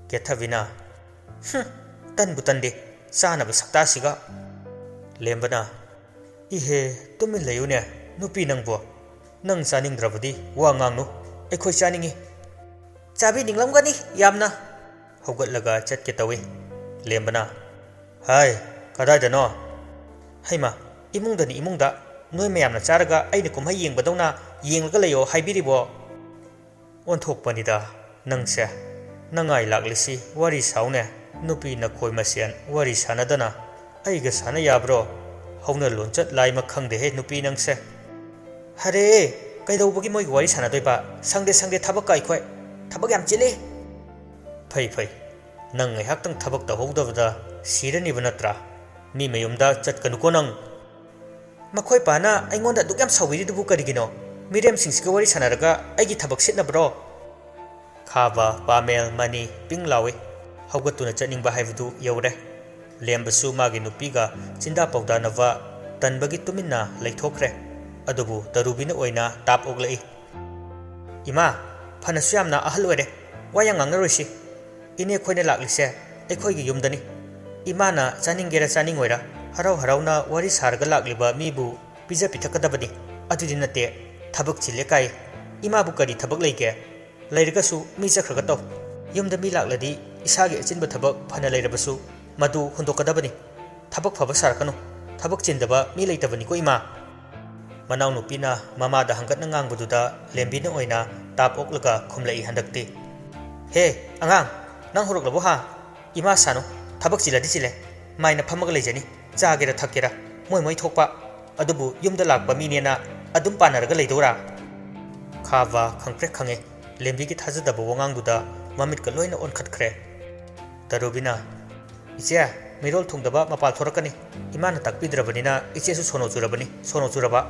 ꯀꯦꯊꯕꯤꯅ, "ꯍꯨꯝ, ꯇꯟꯕꯨ ꯇꯟꯗꯦ, ꯆꯥꯅꯕ ꯁꯛꯇꯥꯁꯤꯒ꯫" ꯂꯦꯝꯕꯅ, "ꯏꯍꯦ, ꯇꯨꯃꯤꯟ ꯂꯩꯌꯨꯅꯦ, ꯅꯨꯄꯤ ꯅꯪꯕꯣ꯫ ꯅꯪ ꯆꯥꯅꯤꯡꯗ꯭ꯔꯕꯗꯤ ꯋꯥ ꯉꯥꯡꯅꯨ, ꯑꯩꯈꯣꯏ ꯆꯥꯅꯤꯡꯉꯤ꯫" "ꯆꯥꯕꯤꯅꯤꯡꯂꯝꯒꯅꯤ ꯌꯥꯝꯅ꯫" ꯍꯧꯒꯠꯂꯒ ꯆꯠꯀꯦ ꯇꯧꯏ꯫ ꯂꯦꯝꯕꯅ, "ꯍꯥꯏ, ꯀꯗꯥꯏꯗꯅꯣ?" "ꯍꯩꯃ, ꯏꯃꯨꯡꯗꯅꯤ, ꯏꯃꯨꯡꯗ꯫ ꯅꯣꯏ ꯃꯌꯥꯝꯅ ꯆꯥꯔꯒ ꯑꯩꯅ ꯀꯨꯝꯍꯩ ꯌꯦꯡꯕꯗꯧꯅ ꯌꯦꯡꯂꯒ ꯂꯩꯌꯣ ꯍꯥꯏꯕꯤꯔꯤꯕꯣ?" "ꯑꯣꯟꯊꯣꯛꯄꯅꯤꯗ ꯅꯪꯁꯦ꯫ ꯅꯉꯥꯏ ꯂꯥꯛꯂꯤꯁꯤ ꯋꯥꯔꯤ ꯁꯥꯎꯅꯦ꯫ ꯅꯨꯄꯤ ꯅꯈꯣꯏ ꯃꯁꯦꯟ ꯋꯥꯔꯤ ꯁꯥꯟꯅꯗꯅ ꯑꯩꯒ ꯁꯥꯟꯅ ꯌꯥꯕ꯭ꯔꯣ? ꯍꯧꯅ ꯂꯣꯟꯆꯠ ꯂꯥꯏꯃ ꯈꯪꯗꯦꯍꯦ ꯅꯨꯄꯤ ꯅꯪꯁꯦ꯫ ꯍꯔꯦ, ꯀꯩꯗꯧꯕꯒꯤ ꯃꯣꯏꯒ ꯋꯥꯔꯤ ꯁꯥꯟꯅꯗꯣꯏꯕ? ꯁꯪꯗꯦ, ꯁꯪꯗꯦ, ꯊꯕꯛꯀ ꯑꯩꯈꯣꯏ꯫ ꯊꯕꯛ ꯌꯥꯝ ꯆꯤꯜꯂꯤ꯫ ꯐꯩ, ꯐꯩ꯫ ꯅꯪ ꯉꯥꯏꯍꯥꯛꯇꯪ ꯊꯕꯛ ꯇꯧꯍꯧꯗꯕꯗ ꯁꯤꯔꯅꯤꯕ ꯅꯠꯇ꯭ꯔꯥ? ꯃꯤ ꯃꯌꯨꯝꯗ ꯆꯠꯀꯅꯨꯀꯣ ꯅꯪ꯫ ꯃꯈꯣꯏ ꯄꯥꯅ ꯑꯩꯉꯣꯟꯗ ꯑꯗꯨꯛ ꯌꯥꯝ ꯁꯥꯎꯕꯤꯔꯤꯗꯨꯕꯨ ꯀꯔꯤꯒꯤꯅꯣ? ꯃꯤꯔꯦꯝꯁꯤꯡꯁꯤꯒ ꯋꯥꯔꯤ ꯁꯥꯟꯅꯔꯒ ꯑꯩꯒꯤ ꯊꯕꯛ ꯁꯤꯠꯅꯕ꯭ꯔꯣ? ꯈꯥꯕ, ꯄꯥꯃꯦꯜ, ꯃꯅꯤ ꯄꯤꯡ ꯂꯥꯎꯏ꯫ ꯍꯧꯒꯠꯇꯨꯅ ꯆꯠꯅꯤꯡꯕ ꯍꯥꯏꯕꯗꯨ ꯌꯧꯔꯦ꯫ ꯂꯦꯝꯕꯁꯨ ꯃꯥꯒꯤ ꯅꯨꯄꯤꯒ ꯆꯤꯟꯗꯥ ꯄꯥꯎꯗꯥꯅꯕ ꯇꯟꯕꯒꯤ ꯇꯨꯃꯤꯟꯅ ꯂꯩꯊꯣꯛꯈ꯭ꯔꯦ꯫ ꯑꯗꯨꯕꯨ ꯇꯔꯨꯕꯤꯅ ꯑꯣꯏꯅ ꯇꯥꯞ ꯑꯣꯛꯂꯛꯏ꯫ "ꯏꯃꯥ, ꯐꯅꯁꯨ ꯌꯥꯝꯅ ꯑꯍꯜ ꯑꯣꯏꯔꯦ, ꯋꯥ ꯌꯥꯝ ꯉꯥꯡꯅꯔꯣꯏꯁꯤ꯫ ꯏꯅꯦ ꯈꯣꯏꯅ ꯂꯥꯛꯂꯤꯁꯦ ꯑꯩꯈꯣꯏꯒꯤ ꯌꯨꯝꯗꯅꯤ꯫ ꯏꯃꯥꯅ ꯆꯥꯅꯤꯡꯒꯦꯔꯥ ꯆꯥꯅꯤꯡꯉꯣꯏꯔꯥ ꯍꯔꯥꯎ ꯍꯔꯥꯎꯅ ꯋꯥꯔꯤ ꯁꯥꯔꯒ ꯂꯥꯛꯂꯤꯕ ꯃꯤꯕꯨ ꯄꯤꯖ ꯄꯤꯊꯛꯀꯗꯕꯅꯤ꯫ ꯑꯗꯨꯗꯤ ꯅꯠꯇꯦ, ꯊꯕꯛ ꯆꯤꯜꯂꯦ ꯀꯥꯏ꯫ ꯏꯃꯥꯕꯨ ꯀꯔꯤ ꯊꯕꯛ ꯂꯩꯒꯦ? ꯂꯩꯔꯒꯁꯨ ꯃꯤ ꯆꯠꯈ꯭ꯔꯒ ꯇꯧ꯫ ꯌꯨꯝꯗ ꯃꯤ ꯂꯥꯛꯂꯗꯤ ꯏꯁꯥꯒꯤ ꯑꯆꯤꯟꯕ ꯊꯕꯛ ꯐꯅ ꯂꯩꯔꯕꯁꯨ ꯃꯗꯨ ꯍꯨꯟꯗꯣꯛꯀꯗꯕꯅꯤ꯫ ꯊꯕꯛ ꯐꯕ ꯁꯥꯔꯛꯀꯅꯨ꯫ ꯊꯕꯛ ꯆꯤꯟꯗꯕ ꯃꯤ ꯂꯩꯇꯕꯅꯤꯀꯣ ꯏꯃꯥ꯫" ꯃꯅꯥꯎꯅꯨꯄꯤꯅ ꯃꯃꯥꯗ ꯍꯪꯒꯠꯅ ꯉꯥꯡꯕꯗꯨꯗ ꯂꯦꯝꯕꯤꯅ ꯑꯣꯏꯅ ꯇꯥꯞ ꯑꯣꯛꯂꯒ ꯈꯨꯝꯂꯛꯏ ꯍꯟꯗꯛꯇꯤ꯫ "ꯍꯦ ꯑꯉꯥꯡ, ꯅꯪ ꯍꯧꯔꯛꯂꯕꯣ ꯍꯥ? ꯏꯃꯥ ꯁꯥꯅꯨ, ꯊꯕꯛ ꯆꯤꯜꯂꯗꯤ ꯆꯤꯜꯂꯦ, ꯃꯥꯏꯅ ꯐꯝꯃꯒ ꯂꯩꯖꯅꯤ, ꯆꯥꯒꯦꯔꯥ ꯊꯛꯀꯦꯔꯥ ꯃꯣꯏ ꯃꯣꯏ ꯊꯣꯛꯄ꯫ ꯑꯗꯨꯕꯨ ꯌꯨꯝꯗ ꯂꯥꯛꯄ ꯃꯤꯅꯦꯅ ꯑꯗꯨꯝ ꯄꯥꯟꯅꯔꯒ ꯂꯩꯗꯧꯔꯥ?" ꯈꯥꯕ ꯈꯪꯄ꯭ꯔꯦꯛ ꯈꯪꯉꯦ꯫ ꯂꯦꯝꯕꯤꯒꯤ ꯊꯥꯖꯗꯕ ꯋꯥꯉꯥꯡꯗꯨꯗ ꯃꯃꯤꯠꯀ ꯂꯣꯏꯅ ꯑꯣꯟꯈꯠꯈ꯭ꯔꯦ꯫ ꯇꯔꯨꯕꯤꯅ, "ꯏꯆꯦ, ꯃꯤꯔꯣꯜ ꯊꯨꯡꯗꯕ ꯃꯄꯥꯜ ꯊꯣꯔꯛꯀꯅꯤ꯫ ꯏꯃꯥꯅ ꯇꯥꯛꯄꯤꯗ꯭ꯔꯕꯅꯤꯅ ꯏꯆꯦꯁꯨ ꯁꯣꯅꯣ ꯆꯨꯔꯕꯅꯤ, ꯁꯣꯅꯣ ꯆꯨꯔꯕ꯫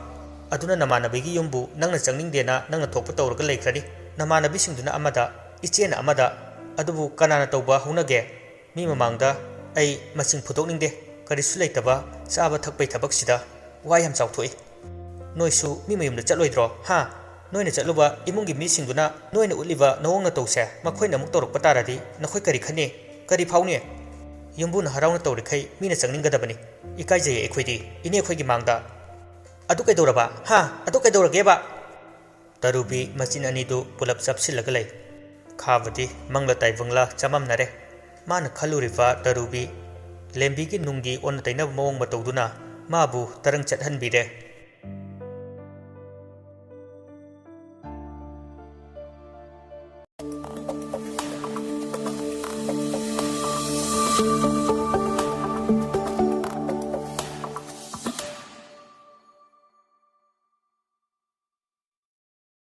ꯑꯗꯨꯅ ꯅꯃꯥꯟꯅꯕꯤꯒꯤ ꯌꯨꯝꯕꯨ ꯅꯪꯅ ꯆꯪꯅꯤꯡꯗꯦꯅ ꯅꯪꯅ ꯊꯣꯛꯄ ꯇꯧꯔꯒ ꯂꯩꯈ꯭ꯔꯅꯤ꯫ ꯅꯃꯥꯟꯅꯕꯤꯁꯤꯡꯗꯨꯅ ꯑꯃꯗ, ꯏꯆꯦꯅ ꯑꯃꯗ꯫ ꯑꯗꯨꯕꯨ ꯀꯅꯥꯅ ꯇꯧꯕ ꯍꯧꯅꯒꯦ? ꯃꯤ ꯃꯃꯥꯡꯗ ꯑꯩ ꯃꯁꯤꯡ ꯐꯨꯗꯣꯛꯅꯤꯡꯗꯦ꯫ ꯀꯔꯤꯁꯨ ꯂꯩꯇꯕ ꯆꯥꯕ ꯊꯛꯄꯩ ꯊꯕꯛꯁꯤꯗ ꯋꯥ ꯌꯥꯝ ꯆꯥꯎꯊꯣꯛꯏ꯫ ꯅꯣꯏꯁꯨ ꯃꯤ ꯃꯌꯨꯝꯗ ꯆꯠꯂꯣꯏꯗ꯭ꯔꯣ? ꯍꯥ? ꯅꯣꯏꯅ ꯆꯠꯂꯨꯕ ꯏꯃꯨꯡꯒꯤ ꯃꯤꯁꯤꯡꯗꯨꯅ ꯅꯣꯏꯅ ꯎꯠꯂꯤꯕ ꯅꯑꯣꯡ ꯅꯇꯧꯁꯦ ꯃꯈꯣꯏꯅ ꯑꯃꯨꯛ ꯇꯧꯔꯛꯄ ꯇꯥꯔꯗꯤ ꯅꯈꯣꯏ ꯀꯔꯤ ꯈꯟꯅꯤ? ꯀꯔꯤ ꯐꯥꯎꯅꯤ? ꯌꯨꯝꯕꯨꯅ ꯍꯔꯥꯎꯅ ꯇꯧꯔꯤꯈꯩ ꯃꯤꯅ ꯆꯪꯅꯤꯡꯒꯗꯕꯅꯤ꯫ ꯏꯀꯥꯏꯖꯩꯌꯦ ꯑꯩꯈꯣꯏꯗꯤ, ꯏꯅꯦ ꯑꯩꯈꯣꯏꯒꯤ ꯃꯥꯡꯗ꯫" "ꯑꯗꯨ ꯀꯩꯗꯧꯔꯕ? ꯍꯥ? ꯑꯗꯨ ꯀꯩꯗꯧꯔꯒꯦꯕ?" ꯇꯔꯨꯕꯤ ꯃꯆꯤꯟ ꯑꯅꯤꯗꯨ ꯄꯨꯂꯞ ꯆꯞꯁꯤꯜꯂꯒ ꯂꯩ꯫ ꯈꯥꯕꯗꯤ ꯃꯪꯂ ꯇꯥꯏꯕꯪꯂ ꯆꯃꯝꯅꯔꯦ꯫ ꯃꯥꯅ ꯈꯜꯂꯨꯔꯤꯕ ꯇꯔꯨꯕꯤ ꯂꯦꯝꯕꯤꯒꯤ ꯅꯨꯡꯒꯤ ꯑꯣꯟꯅ ꯇꯩꯅꯕ ꯃꯑꯣꯡ ꯃꯇꯧꯗꯨꯅ ꯃꯥꯕꯨ ꯇꯔꯪ ꯆꯠꯍꯟꯕꯤꯔꯦ꯫